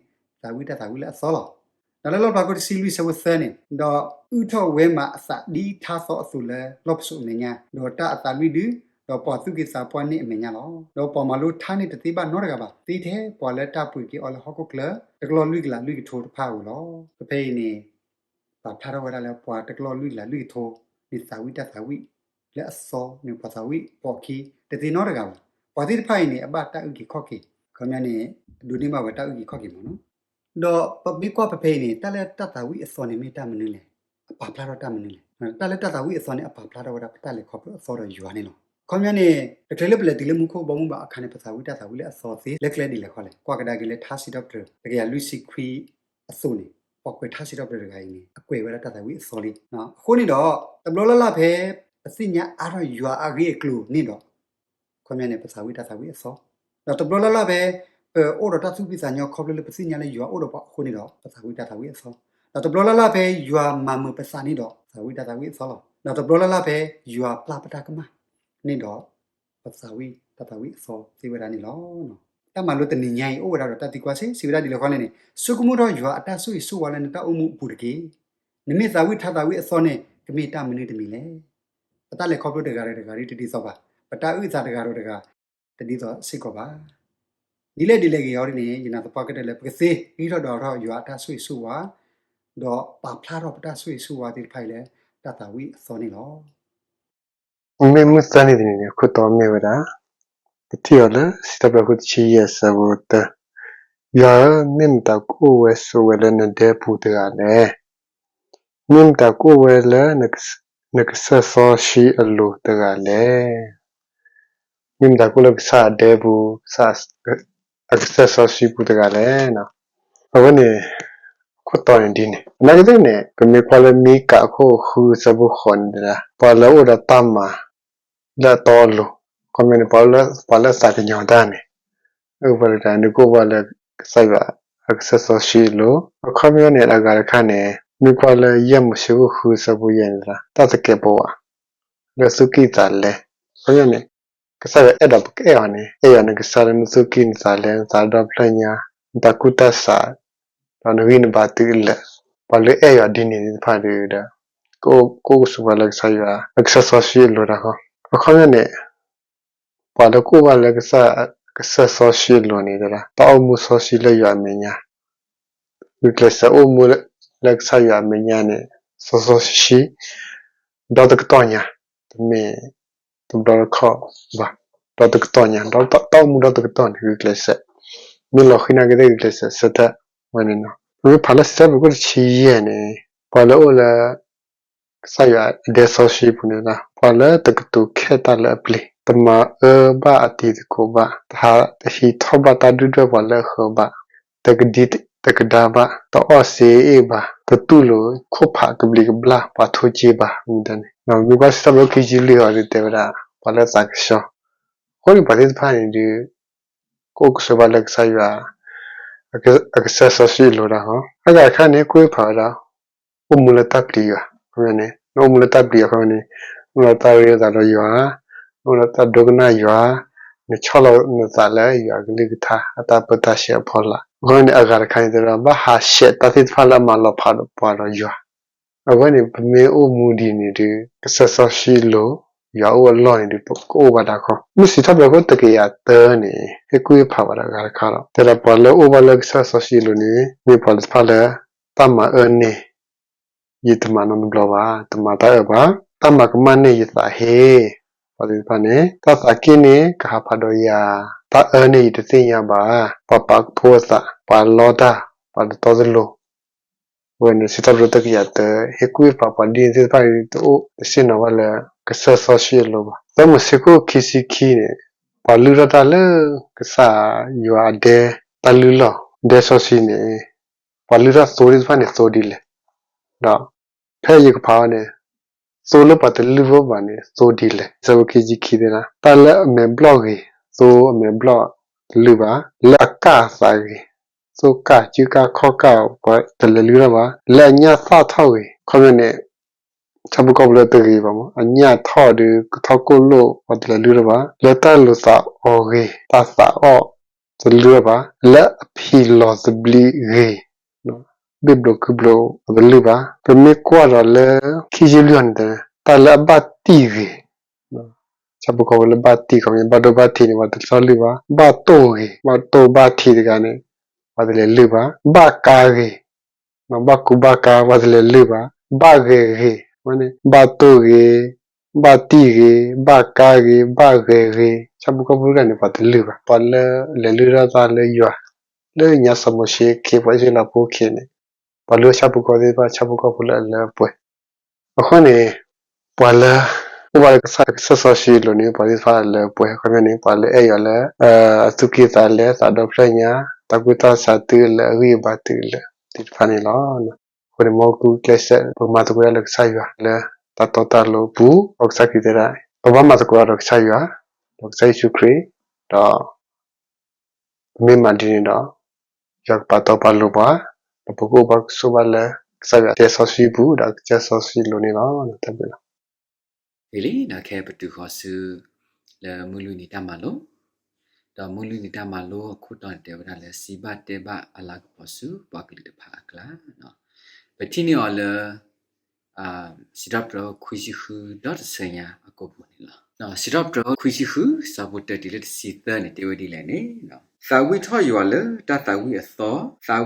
သးဝံၣ်တၢ်သးဝံၣ်လၢအသီလီၤ. ဒီးလၢလီၣ်ဖျါခိၣ်တဆံလွံၢ်ဆၢဖိသၢန့ၣ်, ဒီးအုၣ်ထီၣ်ဝဲမးအသးဒ်ထါသီအသိးလၢလီၢ်ပစိာ်အမဲာ်ညါ, ဒီးတၢ်အသးလွံၢ်ဒု, ဒီးပှၤသူၣ်က့သးပှၢ်န့ၣ်အမဲာ်ညါလီၤ. ဒီးပှၤမၤလိထါန့ၣ်တသ့ဘၣ်နီတဂၤဘၣ်, သ့ထဲပှၤလၢတၢ်ပှ့ၤက့ၤအီၤလၢဟီၣ်ခိၣ်ချၢ တကလီၢ်လွံၢ်ကလးလွံၢ်ကထိတဖၣ်ဧိၤလီၤ. ဖဲဖဲအံၤန့ၣ် ပာ်ဖျါထီၣ်ဝဲဒၣ်လၢပှၤတကလီၢ်လွံၢ်ကလးလွံၢ်ကထိန့ၣ် သးဝံၣ်တၢ်သးဝံၣ်လၢအသီန့ၣ် ပှၤသးဝံၣ်ပိာ်အခံ တသ့နီတဂၤဘၣ်. ပှၤသ့ၣ်တဖၣ်အံၤန့ၣ် အဘၣ်တၢ်အုၣ်က့ၤခီၣ်က့ၤ, ခီပညီန့ၣ် ဒိးန့ၢ်ဘၣ်ဝဲတၢ်အုၣ်က့ၤခီၣ်က့ၤမ့ၢ်နီၤ. ဒီးပမ့ၢ်ကွၢ်ဖဲဖဲအံၤန့ၣ် တၢ်လၢတၢ်သးဝံၣ်အသီန့ၣ်မ့ၢ်တၢ်မနုၤလဲၣ်, အပာ်ဖျါထီၣ်တၢ်မနုၤလဲၣ်. တၢ်လၢတၢ်သးဝံၣ်အသီန့ၣ် အပာ်ဖျါထီၣ်ဝဲဒၣ်ပတၢ်လဲၤခီဖျိအသီဒီးယွၤန့ၣ်လီၤ. ခီပညီန့ၣ် တချုးလၢပလဲၤတုၤလၢမူခိၣ်ဘီမုၢ်ဘၣ်အခါန့ၣ် ပသးဝံၣ်တၢ်သးဝံၣ်လၢအသီသ့ လၢကျဲဒ်လဲၣ်ဃီလဲၣ်. ကွၢ်ကဒါက့ၤလၢထါစံးထီၣ်ပတြၢၤ တကယၤလွံၢ်ဆံခွံအသိးန့ၣ် ပှၤကွဲးထါစံးထီၣ်ပတြၢၤတဂၤအံၤန့ၣ် အကွဲးဝဲဒၣ်တၢ်သးဝံၣ်အသီလံ. အဃိန့ၣ်ဒီး တဘျီလၢ်လၢ်ဖဲ ပသ့ၣ်ညါအါထီၣ်ယွၤအဂ့ၢ်အကျိၤန့ၣ်ဒီး ခီပညီန့ၣ် ပသးဝံၣ်တၢ်သးဝံၣ်အသီ, ဒီးတဘျီလၢ်လၢ်ဖဲ ပအိၣ်ဒီးတၢ်သူၣ်ဖှံသးညီခီဖျိလၢပသ့ၣ်ညါလၢယွၤအိၣ်ဒီးပှၤအဃိန့ၣ်ဒီး ပသးဝံၣ်တၢ်သးဝံၣ်အသီ, ဒီးတဘျီလၢ်လၢ်ဖဲယွၤမၤမုာ်ပသးန့ၣ်ဒီး သးဝံၣ်တၢ်သးဝံၣ်အသီလီၤ. ဒီးတဘျီလၢ်လၢ်ဖဲယွၤပျၢ်ပတၢ်ကမၣ်န့ၣ်ဒီး ပသးဝံၣ်တၢ်သးဝံၣ်အသီသ့ဝဲဒၣ်န့ၣ်လီၤ. တၢ်မၤလိတနံၤညါအံၤ အိၣ်ဝဲဒၣ်ဒီးတၢ်သံကွၢ်စ့ၢ် စံးဝဲဒၣ်ဒ်လဲၣ်ဃီလဲၣ်န့ၣ်, ဆိကမိၣ်ထီၣ်ယွၤအတၢ်ဆိၣ်ဂ့ၤဆိၣ်ဝါလၢနတၢ်အိၣ်မူအပူၤတက့ၢ်. နမ့ၢ်သးဝံၣ်ထါသးဝံၣ်အသီန့ၣ် ကမ့ၢ်တၢ်မနုၤတမံၤလဲၣ်. ပတၢ်လဲၤခီဖျိတဂၤဒီးတဂၤဒ်တဒ်သိးဘၣ်. ပတၢ်အုၣ်အသးတဂၤဒီးတဂၤ တဒ်သိးစ့ၢ်ကီးဘၣ်. ဒ်လဲၣ်ဒ်လဲၣ်ဂ့ၤအံၤန့ၣ် ယနာ်သပှၢ်ကတၢၢ်လၢ ပကသ့ဂံၢ်ထီၣ်ဒီးထီၣ်ယွၤအတၢ်ဆိၣ်ဂ့ၤဆိၣ်ဝါ, ဒီးပာ်ဖျါထီၣ်ပတၢ်ဆိၣ်ဂ့ၤဆိၣ်ဝါသ့ၣ်တဖၣ်အံၤလၢ တၢ်သးဝံၣ်အသီန့ၣ်လီၤ. မ့ၢ်မုၢ်သၢနံၤတနံၤန့ၣ် အခိၣ်တီမ့ၢ်ဝဲဒၣ်, ပထံၣ်အီၤလၢ စံးထီၣ်ပတြၢၤ အခိၣ်တဆံယဲၢ် အဆၢဖိတၢ, ယွၤဧၢ, မ့ၢ်မတၤကအိၣ်ဝဲဆိးဝဲလၢနဒဲပူၤတဂၤလဲၣ်. မ့ၢ်မတၤကအိၣ်ဝဲလၢ နကစၢၢ်စီဆှံအလိၤတဂၤလဲၣ်. မ့ၢ်မတၤကအိၣ်လၢကစၢ်အဒဲပူၤ, ကစၢ်အကစၢၢ်စီဆှံပူၤတဂၤလဲၣ်. အဝဲန့ၣ် အခိၣ်တီန့ၣ်ဒ်န့ၣ်, သနာ်က့သ့ၣ်န့ၣ် ပမ့ၢ်ကွၢ်လၢမံကၤအခိၣ်ဃုအဆၢဖိဃိးန့ၣ်တဲဒၣ် ပှၤလၢအအိၣ်ဒီးတၢ်မၤလၢအတီအလိၤ, ခီပညီန့ၣ် ပှၤလၢ ပှၤလၢအသးကညီၤတၢ်န့ၣ် အဝဲတဂၤန့ၣ် ကအိၣ်ဘၣ်လၢကစၢ်ယွၤအကစၢၢ်စီဆှံအလိၤ, အခီပညီန့ၣ် အဂၤတခါန့ၣ် မ့ၢ်ကွၢ်လၢယဲၢ်မိၤၡ့ခိၣ်ဃုအဆၢဖိယဲၢ်န့ၣ် တၢ်သကဲးပဝး လၢသူၣ်ကံၢ်သးလဲ, ခီပညီန့ၣ် ကစၢ်ယွၤအဲၣ်ဒိးပကအဲၣ်အီၤန့ၣ် အဲၣ်ယွၤနကစၢ်လၢနသူၣ်ကံၢ်နသးလဲ နသးဒီဖျၢၣ်ညါ နတၢ်ကူၣ်တၢ်ဆး ဒီးနဂံၢ်နဘါတုၤလၢာ်, ပှၤလၢအဲၣ်ယွၤဒ်န့ၣ်သ့ၣ်တဖၣ်ဒီး ကအိၣ်ကစူၤပှၤလၢကစၢ်ယွၤအကစၢၢ်စီဆှံအလိၤတၢ်ဃီ, အခီပညီန့ၣ် ပှၤလၢကအိၣ်ဘၣ်လၢကစၢ် ကစၢၢ်စီဆှံအလိၤန့ၣ် တၢ်အိၣ်မူစီဆှံလၢယွၤအမဲာ်ညါ, ဂုာ်ကျဲးစၢးအိၣ်မူလၢကစၢ်ယွၤအမဲာ်ညါန့ၣ် စီစီဆှံဆှံ ဒီတကတီၢ်ညါ, တမ့ၢ်တဘျီတခီၣ်ဘၣ်, ဒီတကတီၢ်ညါ, တၢ်အိၣ်မူဒီတကတီၢ်န့ၣ် ဂုာ်ကျဲးစၢး, မ့ၢ်လီၤဃံၤနာ်က့သ့ၣ် ဂုာ်ကျဲးစၢးဆၢထၢၣ်ဝဲန့ၣ်လီၤ. ပမ့ၢ်ဖးလၢစံးထီၣ်ပတြၢၤခိၣ်တဆံယဲၢ်န့ၣ် ပှၤလၢအအိၣ်လၢ ကစၢ်ယွၤအဒဲစီဆှံပူၤန့ၣ်လီၤ, ပှၤလၢတကတိၤခဲတၢ်လၢအပျ့ၤ, တမၤအၢဘၣ်အတံၤသကိးဘၣ်, တဟး တဟံးထီၣ်ဘၣ်တၢ်ဒုၣ်ဒွဲၣ်ပှၤလၢအဃၢၤဘၣ်, တကဒံတကဒါဘၣ်, တအီၣ်စ့အ့ၣ်ဘၣ်, တတူၢ်လိာ်ခိၣ်ဖးကဘျံးကဘျၣ်ပှၤထိၣ်က့ဘၣ် မ့ၢ်တၢ်န့ၣ်, ဒီးမ့ၢ်ကွၢ်စံးထီၣ်ပတြၢၤခိၣ်ခံဆံလွံၢ်အီၤဒီးတဲဝဲဒၣ် ပှၤလၢသးကဆှီ, အဃိန့ၣ်ပှၤသ့ၣ်တဖၣ်န့ၣ်ဒီး ကအိၣ်ကဆိးဘၣ်လၢကစၢ်ယွၤ အကစၢၢ်စီဆှံအလိၤတၢ်ဃီ, အဂၤတခါန့ၣ် ကွၢ်ဖးဝဲဒၣ် အိၣ်မူလၢတၢ်ပျံၤယွၤ, ခီပညီန့ၣ် နအိၣ်မူလၢတၢ်ပျံၤယွၤ ခီပညီန့ၣ် နအိၣ်ဒီးတၢ်ရ့လိာ်သးဒီးယွၤ, နအိၣ်ဒီးတၢ်ဒိကနၣ်ယွၤ, နဆီၣ်လီၤနသးလၢယွၤအကလုၢ်ကထါ အတၢ်ပၢတၢ်ဆှဲအဖီလာ်, အခီပညီန့ၣ် အဂၤတခါန့ၣ်တဲဒီး ဘၣ်ဟးဆှဲးတၢ်သ့ၣ်တဖၣ်လၢအမၤလီၤဖးဒီးပှၤဒီးယွၤ, အဝဲန့ၣ် ပမ့ၢ်အိၣ်မူဒ်န့ၣ်ဒီး ကစၢၢ်စီဆှံအလိၤ ယွၤအိၣ်အလီၢ်န့ၣ်ဒီး ပကအိၣ်ဘၣ်တၢ်ဃီ, မ့ၢ်စံးထီၣ်ပတြၢၤခိၣ်တကယၤသၢန့ၣ် ဟ့ၣ်ကူၣ်ဟ့ၣ်ဖးဝဲဒၣ်အဂၤတခါလီၤ. တဲဒီးပှၤလၢအအိၣ်ဘၣ်လၢကစၢ်စီဆှံအလိၤန့ၣ် မ့ၢ်ပှၤတဖၣ်လၢ တၢ်မၤအၢန့ၣ် ယတမၤနီတဘျီဘၣ်, တမၤတၢ်အၢဘၣ်, တၢ်မၤကမၣ်န့ၣ် ယသးဟ့, ပှၤသ့ၣ်တဖၣ်န့ၣ် တၢ်သးက့ၣ်န့ၣ် ကဟးဖးဒီးယၤ, တၢ်အၢန့ၣ် ယတသ့ၣ်ညါဘၣ်, ပှၤပာ်ကဖိအသး, ပှၤလီတၢ်, ပှၤတတီတလိၤ အဝဲန့ၣ် စံးထီၣ်ပတြၢၤခိၣ်တကယၤသၢ ဟ့ၣ်ကူၣ်ဟ့ၣ်ဖးပှၤဒ်န့ၣ်သ့ၣ်တဖၣ်န့ၣ် တအိၣ်တဆ့ၣ်နီၤဘၣ်လၢ ကစၢၢ်စီဆှံအလိၤဘၣ်. သၢမိၤၡ့ခိၣ်ခံဆံခံန့ၣ် ပှၤလုၢ်ထီၣ်တၢ်လၢကစၢ်ယွၤအဒဲ တၢ်လုၢ်လီၢ် ဒဲစီဆှံန့ၣ် ပှၤလုၢ်ထီၣ်သိသ့ၣ်တဖၣ်န့ၣ် သိဒ်လဲၣ်. ဒီးဖဲယကဖးအီၤန့ၣ် သိလၢပှၤတလုၢ်ဘၣ်ဘၣ်န့ၣ် သိဒ်လဲၣ်. အဆၢဖိခံဆံခံသ့ၣ်တဖၣ် တၢ်လၢအမဲာ်ဘျီၣ်ဂ့ၤ သိအမဲာ်ဘျီၣ်တလုၢ်ဘၣ်, လၢအကၢ်အသးဂ့ၤ သိကၢ် စုကၢ်ခီၣ်ကၢ် ပှၤတလဲၤလုၢ်ထီၣ်ဘၣ်, လၢအညၣ်သၣ်ထီၣ်ဂ့ၤ ခီပညီန့ၣ် ဆၣ်ဖိကီၢ်ဖိလၢတဂ့ၤဘၣ်မး အညၣ်ထီၣ်ဒီးကထီၣ်ကိၣ်လိၣ် ပှၤတလဲၤလုၢ်ထီၣ်ဘၣ်, လၢတၢ်လိာ်သးအီၤဂ့ၤ တၢ်သးအီၣ်တလုၢ်ထီၣ်ဘၣ်, လၢအဖံးလီၤသဘျံးဂ့ၤ ဘ့ၣ်ဘျိးကုၢ်ဘျိးပှၤတလုၢ်ဘၣ်. ပမ့ၢ်ကွၢ်ဒီးလၢ ခံဆံလွံၢ်အံၤန့ၣ် တၢ်လၢအဘၣ်တံၢ်ဂ့ၤ ဆၣ်ဖိကီၢ်ဖိလၢဘၣ်တံၢ် ခီပညီ ဘၣ်ဒိဘၣ်ထံးန့ၣ် ပှၤတဆီလုၢ်ဘၣ်, ဘၣ်တိၢ်ဂ့ၤ ဘၣ်တိၢ်ဘၣ်ထံးတဂၤန့ၣ် ပှၤတလဲၤလုၢ်ဘၣ်, ဘၣ်ကါဂ့ၤ ဘၣ်ကူဘၣ်ကါ ပှၤတလဲၤလုၢ်ဘၣ်, ဘၣ်ဂဲၤဂ့ၤ ဘၣ်တိၢ်ဂ့ၤ ဘၣ်တံၢ်ဂ့ၤ ဘၣ်ကါဂ့ၤ ဘၣ်ဂဲၤဂ့ၤ ဆၣ်ဖိကီၢ်ဖိတဂၤန့ၣ် ပှၤတလုၢ်ဘၣ်. ပှၤလၢလဲၤလုၢ်ထီၣ်တၢ်လၢယွၤ လၢညါစီၤမိၤၡ့အခ့ ပှၤအံၣ်စရ့လးဖိအခ့န့ၣ် ပှၤလုၢ်ထီၣ်ဆၣ်ဖိကီၢ်ဖိသ့ၣ်တဖၣ် ဆၣ်ဖိကီၢ်ဖိလၢအလၢအပှဲၤ အဃိန့ၣ် ပှၤလၢအိၣ်ဘၣ်လၢကစၢ်ကစၢၢ်စီဆှံအလိၤန့ၣ် ပှၤသ့ၣ်တဖၣ်အလၢအပှဲၤ ခီပညီန့ၣ် ပှၤလၢအဲၣ်ယွၤလၢ အသူၣ်ကံၢ်သးလဲ သးဒီဖျၢၣ်ညါ တၢ်ကူၣ်တၢ်ဆးတုၤလၢအဂံၢ်အဘါတုၤလၢ သ့ၣ်တဖၣ်န့ၣ်လီၤ. အဃိန့ၣ် မ်ဂုာ်ကျဲးစၢး ပကမၤသကိးတၢ်လၢကစၢ်ယွၤလၢတၢ်တီတၢ်လိၤအပူၤ ဒီးကစၢ်ခရံာ်တဲဒၣ် ပဘၣ်မၤသကိးတၢ်ဒီးကစၢ်ယွၤ ဒီးကစၢ်ယ့ၣ်ၡူးခရံာ် ဒီး ပမ့ၢ်မၤဒ်န့ၣ်ဒီး ယွၤကပာ်တီပာ်လိၤပှၤ, ဒီးပကအိၣ်ဘၣ်ကဆိးဘၣ်လၢ ကစၢ်ယွၤတဲစီဆှံပူၤ ဒီးကစၢ်စီဆှံလိၤန့ၣ်လီၤ. တၢ်ဘျုးလီၤ. ဂ့ၤလံ, ခဲအံၤပတုၤဃီၤဆူ လၢမုၢ်လွံၢ်နံၤတၢ်မၤလိ, ဒီးမုၢ်လွံၢ်နံၤတၢ်မၤလိအခိၣ်တီန့ၣ် တဲဝဲဒၣ်လၢ စံးဘၣ်တဲဘၣ်အလၤကပီၤဆူပှၤကလုာ်တဖၣ်အကျါ. ပထံၣ်န့ၢ်အီၤလၢ စံးထီၣ်ပတြၢၤခွံဆံဃု ဒီးတဆၢညါအကိာ်ပူၤန့ၣ်လီၤ. စံးထီၣ်ပတြၢၤခွံဆံဃု ဆၢဖိတၢတုၤလၢတဆံသၢန့ၣ် တဲဝဲဒ်လဲၣ်န့ၣ်, သးဝံၣ်ထီၣ်ယွၤလၢတၢ်သးဝံၣ်အသီ, သး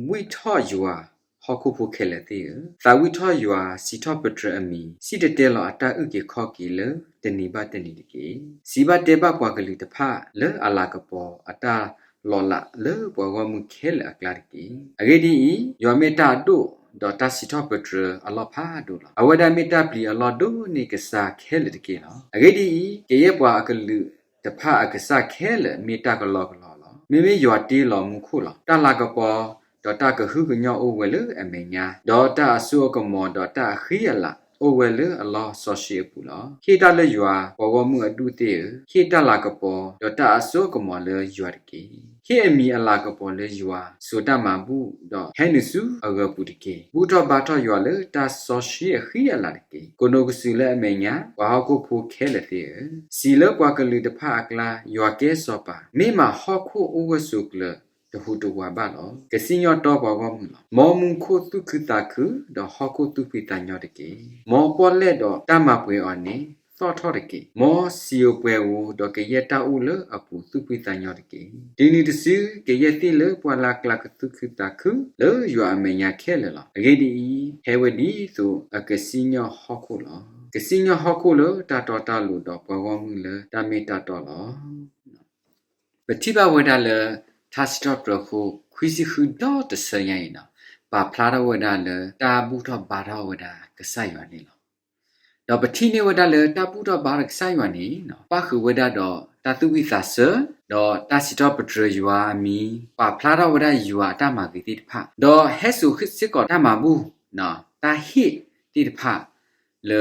ဝံၣ်ထီၣ်ယွၤဟီၣ်ခိၣ်ဖိခဲလၢာ်သ့ၣ်ဧၢ, သးဝံၣ်ထီၣ်ယွၤစံးထီၣ်ပတြၢၤအမံၤ, စံၣ်တဲၤတဲလီၤအတၢ်အုၣ်က့ၤခီၣ်က့ၤလၢတနံၤဘၣ်တနံၤတက့ၢ်. စံးဘၣ်တဲဘၣ်ပှၤကလုာ်တဖၣ်လၢအလၤကပီၤအတၢ်လီၤလးလၢပှၤဂီၢ်မုၢ်ခဲလၢာ်အကျါတက့ၢ်. အဂ့ၢ်ဒ်အံၤ, ယွၤမ့ၢ်တၢ်အဒိၣ်, ဒီးတၢ်စံးထီၣ်ပတြၢၤအလီၢ်ဖးဒိၣ်လီၤ. အဝဲဒၣ်မ့ၢ်တၢ်ပျံၤအလီၢ်ဒိၣ်န့ၢ်ကစၢ်ခဲလၢာ်တက့ၢ်လီၤ. အဂ့ၢ်ဒ်အံၤ, ကယဲၢ်ပှၤအကလုာ်တဖၣ်အကစၢ်ခဲလၢာ်မ့ၢ်တၢ်ကလီကလီလီၤ. မ့မ့ၢ်ယွၤတ့လီၤမူခိၣ်လီၤ. တၢ်လၤကပီၤ ဒီးတၢ်ကဟုကညီၢ်အိၣ်ဝဲလၢအမဲာ်ညါ, ဒီးတၢ်အစိအကမီၤဒီးတၢ်အဃံအလၤအိၣ်ဝဲလၢအလီၢ်စီဆှံအပူၤလီၤ. ဟ့ၣ်တၢ်လၢယွၤ, ပှၤဂီၢ်မုၢ်အဒူၣ်သ့ၣ်ဧၢ, ဟ့ၣ်တၢ်လၤကပီၤ ဒီးတၢ်အစိအကမီၤလၢယွၤတက့ၢ်. ဟ့ၣ်အမံၤအလၤကပီၤလၢယွၤ, စိာ်တၢ်မၤဘူၣ်, ဒီးဟဲနုာ်ဆူအဂၢၤပူၤတက့ၢ်. ဘူၣ်ထီၣ်ဘါထီၣ်ယွၤလၢတၢ်စီဆှံအဃံအလၤတက့ၢ်. ကိးနိးကစုာ်လၢအမဲာ်ညါ, ပှၤဟီၣ်ခိၣ်ဖိခဲလၢာ်သ့ၣ်ဧၢ, စံးလၢပှၤကလုာ်တဖၣ်အကျါ, ယွၤကဲစီၤပၤ, မ့ၢ်မၤဟီၣ်ခိၣ်အိၣ်ဝဲၢ်ဆိးကျၢၤတဟူးတဝးဘၣ်လီၤ. ကစံၣ်ညီၣ်တီပှၤဂီၢ်မုၢ်လီၤ. မ်မူခိၣ်သူၣ်ခုသးခု, ဒီးဟီၣ်ခိၣ်သူၣ်ဖှံသးညီတက့ၢ်. မ်ပီၣ်လဲၣ်ဒီးတၢ်မၤပှဲၤအီၤန့ၣ် သီၣ်ထီၣ်တက့ၢ်. မ်စံာ်ဧိၤပှဲၤဧိၤ, ဒီးကယဲၢ်တၢ်အိၣ်လၢအပူၤသူၣ်ဖှံသးညီတက့ၢ်. တုၤနုၤတစု, ကယဲၢ်သ့ၣ်လၢပှၢ်လၢ်ကျါကသူၣ်ခုသးခုလၢယွၤအမဲာ်ညါခဲလၢာ်လီၤ. အဂ့ၢ်ဒ်အံၤ, ဟဲဝဲဒ်သိးအကစံၣ်ညီၣ်ဟီၣ်ခိၣ်လီၤ. ကစံၣ်ညီၣ်ဟီၣ်ခိၣ်လၢတၢ်တီတၢ်လိၤ, ဒီးပှၤဂီၢ်မုၢ်လၢတၢ်မ့ၢ်တၢ်တီလီၤ. ပထံၣ်ဘၣ်ဝဲဒၣ်လၢ ထါစံးထီၣ်ပတြၢၤအခိၣ် ခွံဆံဃု ဒီးတဆၢညါအံၤန့ၣ်, ပာ်ဖျါထီၣ်ဝဲဒၣ်လၢတၢ်ဘူၣ်ထီၣ်ဘါထီၣ်ဝဲဒၣ်ကစၢ်ယွၤန့ၣ်လီၤ. ဒီးပထံၣ်န့ၢ်ဝဲဒၣ်လၢတၢ်ဘူၣ်ထီၣ်ဘါထီၣ်ကစၢ်ယွၤန့ၣ် ပၣ်ဃုာ်ဝဲဒၣ်ဒီးတၢ်သူၣ်ဝံၣ်သးဆၢ, ဒီးတၢ်စံးထီၣ်ပတြၢၤယွၤအမံၤ, ပာ်ဖျါထီၣ်ဝဲဒၣ်ယွၤအတၢ်မၤဂ့ၤသ့ၣ်တဖၣ်, ဒီးဟဲစိာ်စ့ၢ်ကီးတၢ်မၤဘူၣ်, တၢ်ဟ့ၣ်သ့ၣ်တဖၣ်လ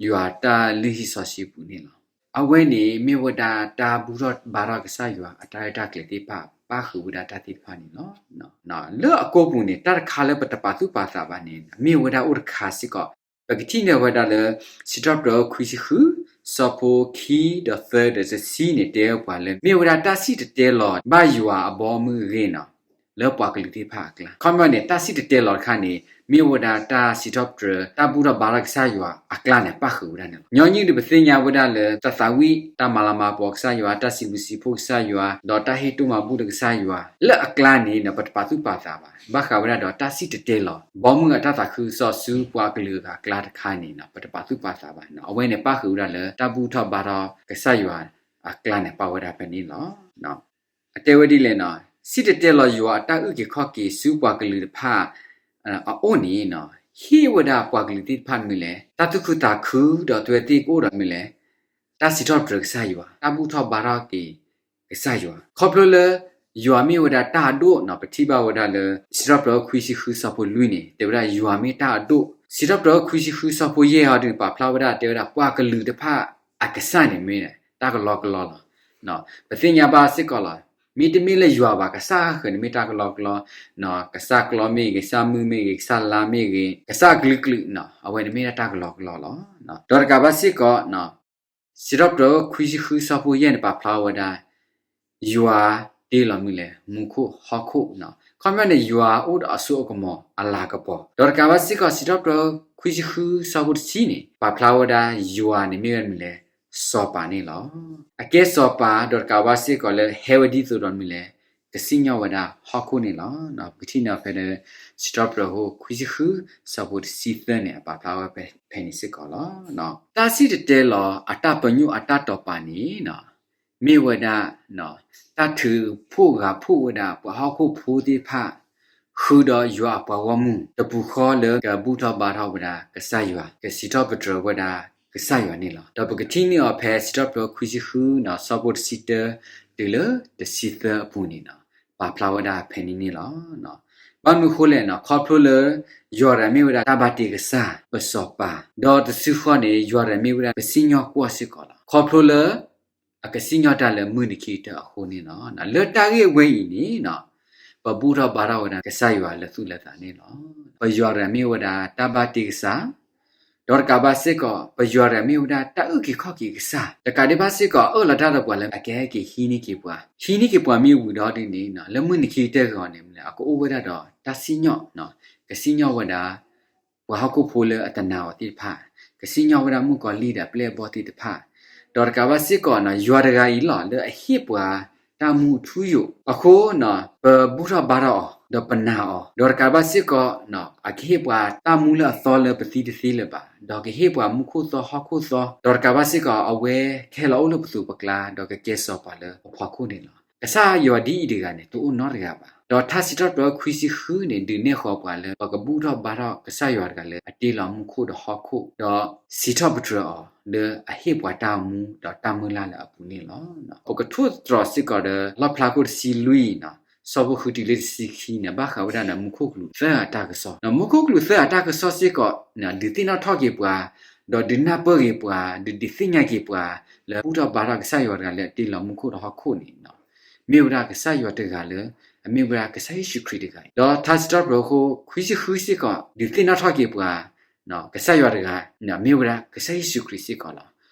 ၢယွၤတၢ်လုၢ်ဟံၣ်စီဆှံပူၤန့ၣ်လီၤ. အဝဲန့ၣ်မ့ၢ်ဝဲဒၣ်တၢ်ဘူၣ်ထီၣ်ဘါထီၣ်ကစၢ်ယွၤအတၢ်ရဲၣ်တၢ်ကျဲၤသ့ၣ်တဖၣ် ပၣ်ဃုာ်ဝဲဒၣ်တၢ်သ့ၣ်တဖၣ်န့ၣ်လီၤ. လၢအကိာ်ပူၤန့ၣ် တၢ်တခါလၢပတပာ်သူၣ်ပာ်သးဘၣ်န့ၣ် မ့ၢ်ဝဲဒၣ်အိၣ်တခါစ့ၢ်ကီး, ပကထံၣ်န့ၢ်ဝဲဒၣ်လၢ စံးထီၣ်ပတြၢၤခွံဆံဃု ဆၢဖိခံဒီးသၢဒီးတဆံန့ၣ် တဲပှၤလၢ မ့ၢ်ဝဲဒၣ်တၢ်စံၣ်တဲၤတဲလီၤဘၣ်ယွၤအဘီအမုၢ်အဂ့ၢ်န့ၣ် လၢပှၤကလုာ်သ့ၣ်တဖၣ်အကျါ. ခီပညီန့ၣ် တၢ်စံၣ်တဲၤတဲလီၤတခါန့ၣ် မ့ၢ်ဝဲဒၣ်တၢ်စံးထီၣ်ပတြၢၤ တၢ်ဘူၣ်ထီၣ်ဘါထီၣ်ကစၢ်ယွၤအကျါန့ၣ် ပၣ်ဃုာ်ဝဲဒၣ်န့ၣ်လီၤ. ညီနုၢ်ဒီးပသ့ၣ်ညါဝဲဒၣ်လၢ တၢ်သးဝံၣ်တၢ်မၤလၤမၤကပီၤကစၢ်ယွၤ, တၢ်စံးဘျုးစံးဖှိၣ်ကစၢ်ယွၤ, ဒီးတၢ်ဟ့ၣ်တိၢ်မၤဘူၣ်ဒီးကစၢ်ယွၤ လၢအကျါန့ၣ် ပတပာ်သူၣ်ပာ်သးဘၣ်. ဘၣ်ဃးဝဲဒၣ်ဒီးတၢ်စံၣ်တဲၤတဲလီၤ ဘီမုၢ်အတၢ်သးခုကစီၣ်ဆူပှၤကလုာ်အဂၤအကျါတခါန့ၣ် ပတပာ်သူၣ်ပာ်သးဘၣ်. အဝဲန့ၣ်ပၣ်ဃုာ်ဝဲဒၣ်လၢတၢ်ဘူၣ်ထီၣ်ဘါထီၣ်ကစၢ်ယွၤအကျါန့ၣ် ပာ်ဝဲဒၣ်ဖဲန့ၣ်လီၤ. အတဲဝဲဒ်လဲၣ်န့ၣ်, စံၣ်တဲၤတဲလီၤယွၤအတၢ်အုၣ်က့ၤခီၣ်က့ၤဆူပှၤကလုာ်တဖၣ် အအိၣ်န့ၣ် ဟ့ၣ်ဝဲဒၣ်ပှၤကလုာ်သ့ၣ်တဖၣ်မနုၤလဲၣ်, တၢ်သူၣ်ခုသးခု ဒီးအဝဲသ့ၣ်ကအိၣ်ဒီးမနုၤလဲၣ်, တၢ်စံးထီၣ်ပတြၢၤကစၢ်ယွၤ, တၢ်ဘူၣ်ထီၣ်ဘါထီၣ်က့ၤကစၢ်ယွၤ. ခီဖျိလၢ ယွၤမ့ၢ်ဝဲဒၣ်တၢ်အဒိၣ်န့ၣ် ပထံၣ်ဘၣ်ဝဲဒၣ်လၢ စံးထီၣ်ပတြၢၤခွံဆံဃုဆၢဖိလွံၢ်န့ၣ် တဲဝဲဒၣ်ယွၤမ့ၢ်တၢ်အဒိၣ်. စံးထီၣ်ပတြၢၤခွံဆံဃုဆၢဖိယဲၢ်အံၤဒုး ပာ်ဖျါဝဲဒၣ် တဲဝဲဒၣ်ပှၤကလုာ်တဖၣ်အကစၢ်န့ၣ်မ့ၢ်တၢ်ကလီကလီလီၤ. ပသ့ၣ်ညါဘၣ်စ့ၢ်ကီးလီၤ. မ့တမ့ၢ်လၢယွၤဘၣ် ကစၢ်ဃၢၤန့ၣ်မ့ၢ်တၢ်ကလီကလီ, ကစၢ်ကျီမ့ၢ်ဂ့ၤ, ကစၢ်မုၢ်မ့ၢ်ဂ့ၤ, ကစၢ်လါမ့ၢ်ဂ့ၤ, ကစၢ်အကလုာ်ကလုာ်န့ၣ် အဝဲန့ၣ်မ့ၢ်ဒၣ်တၢ်ကလီကလီလီၤ. ဒီးတကးဘၣ်စ့ၢ်ကီး စံးထီၣ်ပတြၢၤခွံဆံဃုဆၢဖိယဲၢ်န့ၣ် ပာ်ဖျါဝဲဒၣ် ယွၤတ့လီၤမနုၤလဲၣ်, မူခိၣ်ဟီၣ်ခိၣ်. ခီပညီန့ၣ် ယွၤအိၣ်ဒီးအစိအကမီၤအလၤကပီၤ. ဒီးတကးဘၣ်စ့ၢ်ကီး စံးထီၣ်ပတြၢၤခွံဆံဃုဆၢဖိတဆံန့ၣ် ပာ်ဖျါဝဲဒၣ် ယွၤန့ၣ်မ့ၢ်ဝဲမနုၤလဲၣ်, စီၤပၤန့ၣ်လီၤ. အကဲစီၤပၤ ဒီးတကးဘၣ်စ့ၢ်ကီးလၢဟဲဝဲဒ်သိးဒီးမနုၤလဲၣ်, ကစံၣ်ညီၣ်ဝဲဒၣ်ဟီၣ်ခိၣ်န့ၣ်လီၤ. ပကထံၣ်န့ၢ်ဖဲလၢ စံးထီၣ်ပတြၢၤအခိၣ်ခွံဆံဃု ဆၢဖိတဆံသၢန့ၣ် အပာ်ဖျါဝဲဖဲန့ၣ်စ့ၢ်ကီးလီၤ. တၢ်စံၣ်တဲၤတဲလီၤအတၢ်ပညိၣ်အတၢ်တိာ်ပာ်န့ၣ် မ့ၢ်ဝဲဒၣ် တၢ်ထုးဖှိၣ်ဂာ်ဖှိၣ်ဝဲဒၣ် ပှၤဟီၣ်ခိၣ်ဖိသ့ၣ်တဖၣ် ဃုာ်ဒီးယွၤအပှၤဂီၢ်မုၢ် တပူၤဃီလၢကဘူၣ်ထီၣ်ဘါထီၣ်ဝဲဒၣ်ကစၢ်ယွၤ, ကစံးထီၣ်ပတြၢၤဝဲဒၣ်ကစၢ်ယွၤန့ၣ်လီၤ. ဒီးပကထံၣ်န့ၢ်အီၤဖဲစံးထီၣ်ပတြၢၤခွံဆံဃုန့ၣ် ဆၢဖိတဆံတၢ တုၤလၢတဆံသၢအပူၤန့ၣ် ပာ်ဖျါဝဲဒၣ်ဖဲန့ၣ်န့ၣ်လီၤ. ဘၣ်မနုၤဃိလဲၣ်န့ၣ် ခီဖျိလၢ ယွၤဒီးမ့ၢ်ဝဲဒၣ်တၢ်ဘၣ်တ့ကစၢ် ပစီၤပၤ, ဒီးတစုဃီန့ၣ် ယွၤဒီးမ့ၢ်ဝဲဒၣ်ပစံၣ်ညီၣ်ကွီၢ်စ့ၢ်ကီးလီၤ. ခီဖျိလၢ ကစံၣ်ညီၣ်တၢ်လၢမုၢ်နံၤခံကတၢၢ်အဃိန့ၣ်လီၤ. လၢတၢ်ဂ့ၢ်ဝဲအံၤန့ၣ် ပဘူၣ်ထီၣ်ဘါထီၣ်ဝဲဒၣ်ကစၢ်ယွၤလၢသူၣ်လၢသးန့ၣ်လီၤ. ပယွၤတဂၤမ့ၢ်ဝဲဒၣ်တၢ်ဘၣ်တ့ကစၢ်, ဒီးတကးဘၣ်စ့ၢ်ကီး ပယွၤတဂၤမ့ၢ်ဝဲဒၣ်တၢ်အုၣ်က့ၤခီၣ်က့ၤကစၢ်, တကးဒံးဘၣ်စ့ၢ်ကီး အၢၣ်လီၤတၢ်ဒီးပှၤလၢအကဟဲက့ၤဟံးန့ၢ်က့ၤပှၤ, ဟံးန့ၢ်က့ၤပှၤမ့ၢ်ဝံၤဒီးဒ်န့ၣ် လၢမုၢ်နံၤခံကတၢၢ်အဂီၢ်န့ၣ် အကအိၣ်ဝဲဒၣ်ဒီးတၢ်စံၣ်ညီၣ်, ကစံၣ်ညီၣ်ဝဲဒၣ် ပှၤဟီၣ်ခိၣ်ဖိလၢအတနာ်အီၤသ့ၣ်တဖၣ်, ကစံၣ်ညီၣ်ဝဲဒၣ်မုၣ်ကီၤလံၢ်ဒီးအပျဲၢ်အဘီၣ်သ့ၣ်တဖၣ်, ဒီးတကးဘၣ်စ့ၢ်ကီး ယွၤတဂၤအံၤလီၤ လၢအဟ့ၣ်ပှၤတၢ်မူအထူအယိာ်အဃိ ပဘူၣ်ထီၣ်ဘါထီၣ်အီၤ ဒီးပနာ်အီၤ, ဒီးတကးဘၣ်စ့ၢ်ကီး အကဟ့ၣ်ပှၤတၢ်မူလၢအသီလၢပသံတသ့လၢၤဘၣ်, ဒီးကဟ့ၣ်ပှၤမူခိၣ်သီဟီၣ်ခိၣ်သီ, ဒီးတကးဘၣ်စ့ၢ်ကီး အဝဲကဟဲလီၤအိၣ်လၢပသိးပကျါ ဒီးကကဲစီၤပှၤလၢပဖီခိၣ်န့ၣ်လီၤ. ကစၢ်ယွၤဒ်အံၤတဂၤန့ၣ် တအိၣ်နီတဂၤဘၣ်. ဒီးထါစံးထီၣ်ပတြၢၤခွံဆံဃုန့ၣ် ဒုးနဲၣ်ဃီၤပှၤလၢ ပကဘူၣ်ထီၣ်ဘါထီၣ်ကစၢ်ယွၤတဂၤလၢအတ့လီၤမူခိၣ်ဒီးဟီၣ်ခိၣ်, ဒီးစံးထီၣ်ပတြၢၤအီၤ လၢအဟ့ၣ်ပှၤတၢ်မူဒီးတၢ်မုၢ်လၢ်လၢအပူၤန့ၣ်လီၤ. ပကထိၣ်သတြီၤစ့ၢ်ကီးဒီး လီၣ်ဖျါခိၣ်တဆံလွံၢ် ဆၢဖိဃုတုၤလၢတဆံခံန့ၣ် ဘၣ်ဃးဝဲဒၣ်ဒီးမူခိၣ်ကလူးသၢအတၢ်ကစီၣ်, မူခိၣ်ကလူးသၢအတၢ်ကစီၣ်စ့ၢ်ကီး ဒုးသ့ၣ်နီၣ်ထီၣ်က့ၤပှၤ, ဒီးဒုးနၢ်ပၢၢ်က့ၤပှၤ, ဒုးဒုးသ့ၣ်ညါက့ၤပှၤ လၢဘူၣ်ထီၣ်ဘါထီၣ်ကစၢ်ယွၤတဂၤလၢအတ့လီၤမူခိၣ်ဒီးဟီၣ်ခိၣ်န့ၣ် မ့ၢ်ဝဲဒၣ်ကစၢ်ယွၤတဂၤလၢ အမ့ၢ်ဝဲဒၣ်ကစၢ်ယ့ၣ်ၡူးခရံာ်တဂၤအံၤ, ဒီးထါစံးထီၣ်ပတြၢၤခိၣ်ခွံဆံဃုစ့ၢ်ကီး ဒုးသ့ၣ်နီၣ်ထီၣ်က့ၤပှၤ ကစၢ်ယွၤတဂၤ မ့ၢ်ဝဲဒၣ်ကစၢ်ယ့ၣ်ၡူးခရံာ်စ့ၢ်ကီးလီၤ.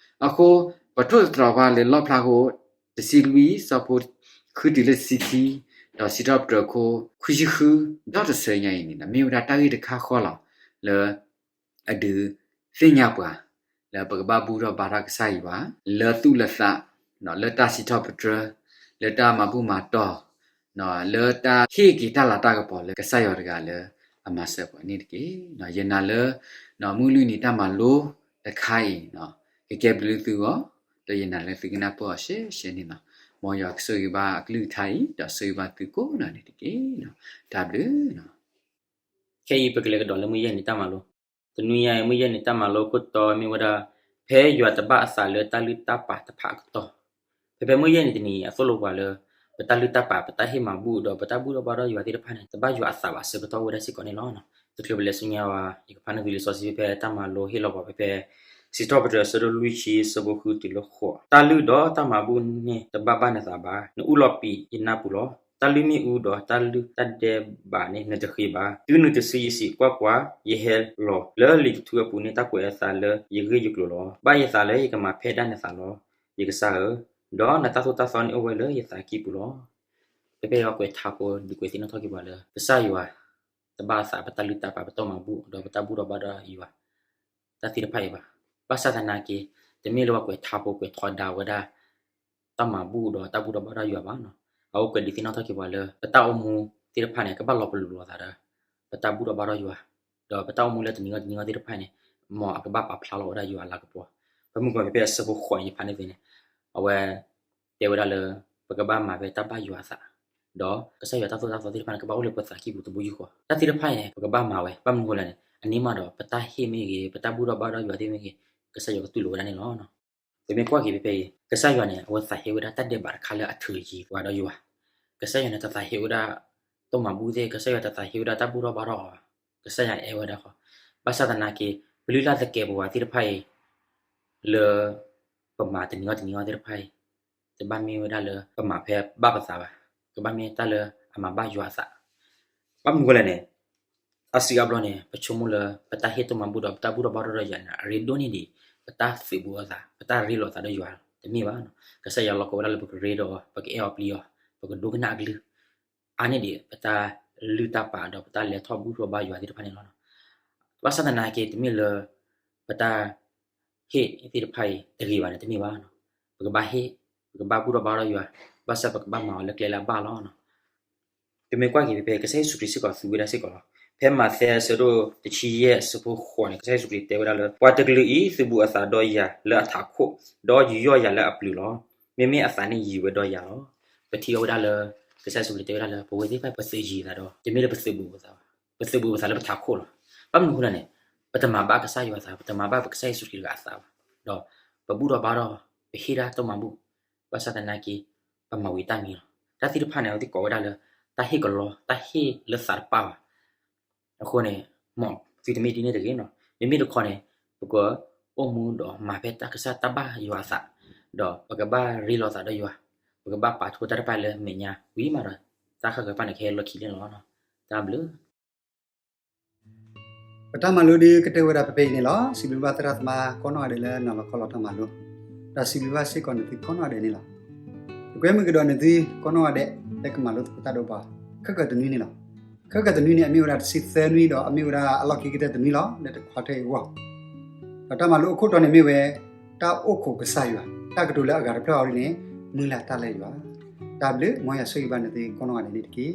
အဃိ ပထိၣ်သတြီၤပှၤလၢလီၣ်ဖျါခိၣ်တဆံလွံၢ် ဆၢဖိဃုတုၤလၢတဆံခံ, ဒီးစံးထီၣ်ပတြၢၤခိၣ်ခွံဆံဃု ဒီးတဆၢညါအံၤန့ၣ် မ့ၢ်ဝဲဒၣ်တၢ်ဂ့ၢ်တခါဃီလီၤ လၢ အဒုးသ့ၣ်ညါပှၤ လၢပကဘၣ်ဘူၣ်ထီၣ်ဘါထီၣ်ကစၢ်ယွၤ လၢသူၣ်လၢသး, လၢတၢ်စံးထီၣ်ပတြၢၤ, လၢတၢ်မၤဘူၣ်မၤတီၢ်, လၢတၢ်ဟ့ၣ်က့ၤတၢ်လၤတၢ်ကပီၤလၢကစၢ်ယွၤတဂၤလၢအမၤစၢၤပှၤန့ၣ်တက့ၢ်. ယနာ်လၢ မုၢ်လွံၢ်နံၤတၢ်မၤလိတခါအံၤ ကကဲဘျုးသုဂီၢ်, ဒီးယနာ်လၢသုကနၢ်ပၢၢ်အီၤရှဲရှဲန့ၣ်လီၤ. မ်ယွၤကဆိၣ်ဂ့ၤဘၣ်အကလုၢ်ကထါအံၤ ဒီးဆိၣ်ဂ့ၤဘၣ်သုကိးဂၤဒဲးန့ၣ်တက့ၢ်. တၢ်ဘျုး ခဲအံၤပကလဲၤကဒီးလၢမုၢ်ယဲၢ်နံၤတၢ်မၤလိ, တနွံညါအံၤ မုၢ်ယဲၢ်နံၤတၢ်မၤလိခိၣ်တီမ့ၢ်ဝဲဒၣ် ဖဲယွၤတဘၣ်အသးလၢတၢ်လုၢ်တၢ်ပာ်တဖၣ်အကတီၢ်, ဖဲဖဲမုၢ်ယဲၢ်နံၤတနံၤအံၤ အသိၣ်လိပှၤလၢ ပတၢ်လုၢ်တၢ်ပာ် ပတၢ်ဟ့ၣ်မၤဘူၣ် ဒီးပတၢ်ဘူၣ်ထီၣ်ဘါထီၣ်ယွၤသ့ၣ်တဖၣ်န့ၣ် တဘၣ်ယွၤအသးဘၣ်အဆၢကတီၢ်အိၣ်ဝဲဒၣ်စ့ၢ်ကီးန့ၣ်လီၤ. တချုးပလဲၤဆူညါဝဲ ယကဖးန့ၢ်သုလံာ်စီဆှံဖဲဖဲတၢ်မၤလိဟ့ၣ်လီၤပှၤဖဲဖဲ စံးထီၣ်ပတြၢၤအဆၢဒိၣ်လွံၢ်ဆံ အဆၢဖိဃုတုၤလၢဃိး, တၢ်လုၢ်ဒီးတၢ်မၤဘူၣ်န့ၣ် တဘၣ်ဘၣ်နသးဘၣ်, နအူလီၤပံာ်ယနၢ်ပူၤလီၤ. တၢ်လုၢ်မ့ၣ်အူဒီးတၢ်လုၢ်တၢ်ဒဲးဘးန့ၣ် နတဃ့ဘၣ်. တုၤနုၤတစုယစံး, ကွၢ်ကွၢ်, ယဟဲလီၤလၢလံာ်ကထူအပူၤန့ၣ် တၢ်ကွဲးအသးလၢယဂ့ၢ်ယကျိၤလီၤ. ဘၣ်ယသးလၢယကမၤဖဲဒၣ်နသးလီၤ, ယကစၢ်ဧၢ, ဒီးနတၢ်သိၣ်တၢ်သီန့ၣ်အိၣ်ဝဲလၢယသးကံၢ်ပူၤလီၤ. ဖဲဖဲအံၤကွဲးထါဖိ ဒုးကွဲးသ့ၣ်နီၣ်ထီၣ်က့ၤပှၤလၢ ကစၢ်ယွၤ တဘၣ်အသးပတၢ်လုၢ်တၢ်ပာ် ပတၢ်မၤဘူၣ် ဒီးပတၢ်ဘူၣ်ထီၣ်ဘါထီၣ်ယွၤ တၢ်သ့ၣ်တဖၣ်အံၤဘၣ်. ဘၣ်ဆၣ်သနာ်က့ တမ့ၢ်လၢပှၤကွဲးထါဖိကွဲးထီဒါဝဲဒၣ် တၢ်မၤဘူၣ်ဒီးတၢ်ဘူၣ်ထီၣ်ဘါထီၣ်ယွၤဘၣ်နီၤ. အအိၣ်ကွဲးဒုးသ့ၣ်နီၣ်ထီၣ်က့ၤပှၤလၢ ပတၢ်အိၣ်မူသ့ၣ်တဖၣ်န့ၣ် ကဘၣ်လီၤပလိာ်လိာ်သးဒီး ပတၢ်ဘူၣ်ထီၣ်ဘါထီၣ်ယွၤ, ဒီးပတၢ်အိၣ်မူလၢတနံၤဂီၢ်တနံၤဂီၢ်သ့ၣ်တဖၣ်န့ၣ် မ်အကဘၣ်ပာ်ဖျါလီၤဝဲဒၣ်ယွၤအလၤကပီၤ. ဖဲမုၢ်ကီၢ်ဖဲဖဲအဆၢဖိဃိးအံၤယဖးန့ၢ်သ့န့ၣ် အဝဲ တဲဝဲဒၣ်လၢ ပကဘၣ်မၤဖဲတၢ်ဘၣ်ယွၤအသး, ဒီးကစၢ်ယွၤတၢ်သိၣ်တၢ်သီသ့ၣ်တဖၣ်န့ၣ် ကဘၣ်အိၣ်လၢပသးကံၢ်ပူၤတဘိယူၢ်ဃီ. တၢ်သ့ၣ်တဖၣ်အံၤန့ၣ် ပကဘၣ်မၤဝဲ ဘၣ်မနုၤဃိလဲၣ်န့ၣ် အန့ၣ်မးဒီး ပတၢ်ဟ့ၣ်မ့ၢ်ဂ့ၤ ပတၢ်ဘူၣ်ထီၣ်ဘါထီၣ်ယွၤသ့ၣ်မ့ၢ်ဂ့ၤ ကစၢ်ယွၤကတူၢ်လိာ်ဝဲဒၣ်န့ၣ်လီၤ. ပမ့ၢ်ကွၢ်က့ၤဖဲဖဲအံၤ ကစၢ်ယွၤန့ၣ် အဝဲသးဟ့ဝဲဒၣ်တၢ်ဒဲးဘးတခါလၢအထုးယံၤပှၤဒီးယွၤ, ကစၢ်ယွၤန့ၣ် တသးဟ့ဝဲဒၣ် တၢ်မၤဘူၣ်သ့ၣ်, ကစၢ်ယွၤတသးဟ့ဝဲဒၣ်တၢ်ဘူၣ်ထီၣ်ဘါထီၣ်အီၤဘၣ်, ကစၢ်ယွၤအဲၣ်ဝဲဒၣ်ဃီ. ဘၣ်ဆၣ်သနာ်က့ ပလုၢ်လၢ်သကဲးပဝးသ့ၣ်တဖၣ်အံၤ လၢ ပမၤတနံၤဂီၢ်တနံၤဂီၢ်သ့ၣ်တဖၣ်အံၤ တဘၣ်မ့ၢ်ဝဲဒၣ်လၢပမၤဖဲဘၣ်ပသးဘၣ်, ကဘၣ်မ့ၢ်တၢ်လၢအမၤဘၣ်ယွၤအသး. ဘၣ်မနုၤဃိလဲၣ်န့ၣ် အါစုအါဘျီန့ၣ် ပဆိကမိၣ်လၢ ပတၢ်ဟ့ၣ်တၢ်မၤဘူၣ်ဒီး ပတၢ်ဘူၣ်ထီၣ်ဘါထီၣ်ဒီးယွၤန့ၣ် အရ့ဒိၣ်န့ၢ်ဒံး ပတၢ်သုးဘူးအသး, ပတၢ်ရ့လိာ်သးဒီးယွၤတမ့ၢ်ဘၣ်. ကစၢ်ယွၤလီၤကီဝဲဒၣ်လၢပကရ့ဒီးအီၤ, ပကအဲၣ်အီၤပျံၤအီၤ, ပကဒိကနၣ်အကလုၢ် အါန့ၢ်ဒံး ပတၢ်လုၢ်တၢ်ပာ်ဒီးပတၢ်လဲၤထီၣ်ဘူၣ်ထီၣ်ဘါယွၤသ့ၣ်တဖၣ်န့ၣ်လီၤ. ဘၣ်ဆၣ်သနာ်က့ တမ့ၢ်လၢ ပတၢ် ဟ့ၣ်သ့ၣ်တဖၣ်အံၤတဂ့ၤဘၣ်န့ၣ် တမ့ၢ်ဘၣ်. ပကဘၣ်ဟ့ၣ်, ပကဘၣ်ဘူၣ်ထီၣ်ဘါထီၣ်ယွၤ, ဘၣ်ဆၣ်ပကဘၣ်မၤအီၤလၢကျဲလၢအဘၣ်လီၤ. ပမ့ၢ်ကွၢ်က့ၤဖဲဖဲ ကစၢ်ယ့ၣ်ၡူးခရံာ်စ့ၢ်ကီးသူဝဲဒၣ်စ့ၢ်ကီးလီၤ. ဖဲမးသဲအဆၢဒိၣ်တဆံယဲၢ်အဆၢဖိဃိးန့ၣ် ကစၢ်ယ့ၣ်ၡူးခရံာ်တဲဝဲဒၣ်လၢ ပှၤတကလုာ်အံၤ သုးဘူးအသးဒီးယၤလၢအထးခိၣ်, ဒီးယူးယီၣ်ယၤလၢအပျုၤလီၤ. မ့မ့ၢ်အသးန့ၣ်ယံၤဝဲဒီးယၤလီၤ. ပထံၣ်အီၤဝဲဒၣ်လၢ ကစၢ်ယ့ၣ်ၡူးခရံာ်တဲဝဲဒၣ်လၢ ပဝဲသ့ၣ်တဖၣ်ပသုးယံၤသးဒီး တမ့ၢ်လၢပသုးဘူးပသးဘၣ်, ပသုးဘူးပသးလၢပထးခိၣ်လီၤ. ဘၣ်မနုၤအဃိလဲၣ်န့ၣ် ပတမၤဘၣ်ကစၢ်ယွၤအသး, ပတမၤဘၣ်ပကစၢ်ယ့ၣ်ၡူးခရံာ်တဂၤအသးဘၣ်, ဒီးပဘူၣ်ထီၣ်ဘါထီၣ်, ပဟ့ၣ်တၢ်တၢ်မၤဘူၣ်, ဘၣ်ဆၣ်သနာ်က့ ပမၤဝံၤတၢ်မံၤလီၤ. တၢ်သ့ၣ်တဖၣ်န့ၣ် အဝဲသ့ၣ်ကိးဝဲဒၣ်လၢ တၢ်ဟ့ၣ်ကလီ, တၢ်ဟ့ၣ်လၢသးတပၣ်ဘၣ်. အဃိန့ၣ် မ်သုတမ့ၢ်ဒ်န့ၣ်တဂ့ၤနီၤ. မ့မ့ၢ်တခီန့ၣ် ပကအိၣ်မူဒီးမၤဖဲတၢ်ကစၢ်တၢ်ဘၣ်ယွၤအသး, ဒီးပကဘၣ်ရ့လိာ်သးဒီးယွၤ, ပကဘၣ်ပာ်ထူတၢ်တဖၣ်လၢမဲာ်ညါဝံၤမးဒီး တၢ်ဃၣ်ဃၢၤတဖၣ်န့ၣ် ကဟဲလီၢ်ခံန့ၣ်လီၤ. တၢ်ဘျုး ပတၢ်မၤလိဒုးကတၢၢ်ဝဲဒၣ်ဖဲဖဲအံၤန့ၣ်လီၤ. စံးဘျုးဘၣ်သရၣ်သမါကိးနီၢ်ဂၤဒဲးလၢနီၤလီၤခီလီၤတၢ်မၤလိ, ဒီးစံးဘျုးဘၣ်စ့ၢ်ကီးနသုကိးနီၢ်ဂၤဒဲးန့ၣ်လီၤ. ပကွဲမုာ်ကဒီးနသုကိးနီၢ်ဂၤဒဲး လၢကမၤလိသကိးတၢ်ဒီးပှၤ ခဲကတနွံန့ၣ်လီၤ. ခဲကတနွံန့ၣ် အမ့ၢ်ဝဲဒၣ်တဆံသၢနွံ ဒီးအမ့ၢ်ဝဲဒၣ်အလီၢ်ခံကတၢၢ်တနွံလီၤ လၢတ quarter အဂီၢ်. ဒီးတၢ်မၤလိအခိၣ်တီန့ၣ်မ့ၢ်ဝဲ တၢ်အိၣ်ခိးကစၢ်ယွၤ, တၢ်ကတိၤလၢအဂၤတဖျၢၣ်အံၤန့ၣ် မုၢ်လၢ်တၢ်လၢယွၤ. တၢ်ဘျုး မ်ယွၤဆိၣ်ဂ့ၤဘၣ်နသုကိးနီၢ်ဂၤဒဲးန့ၣ်တက့ၢ်.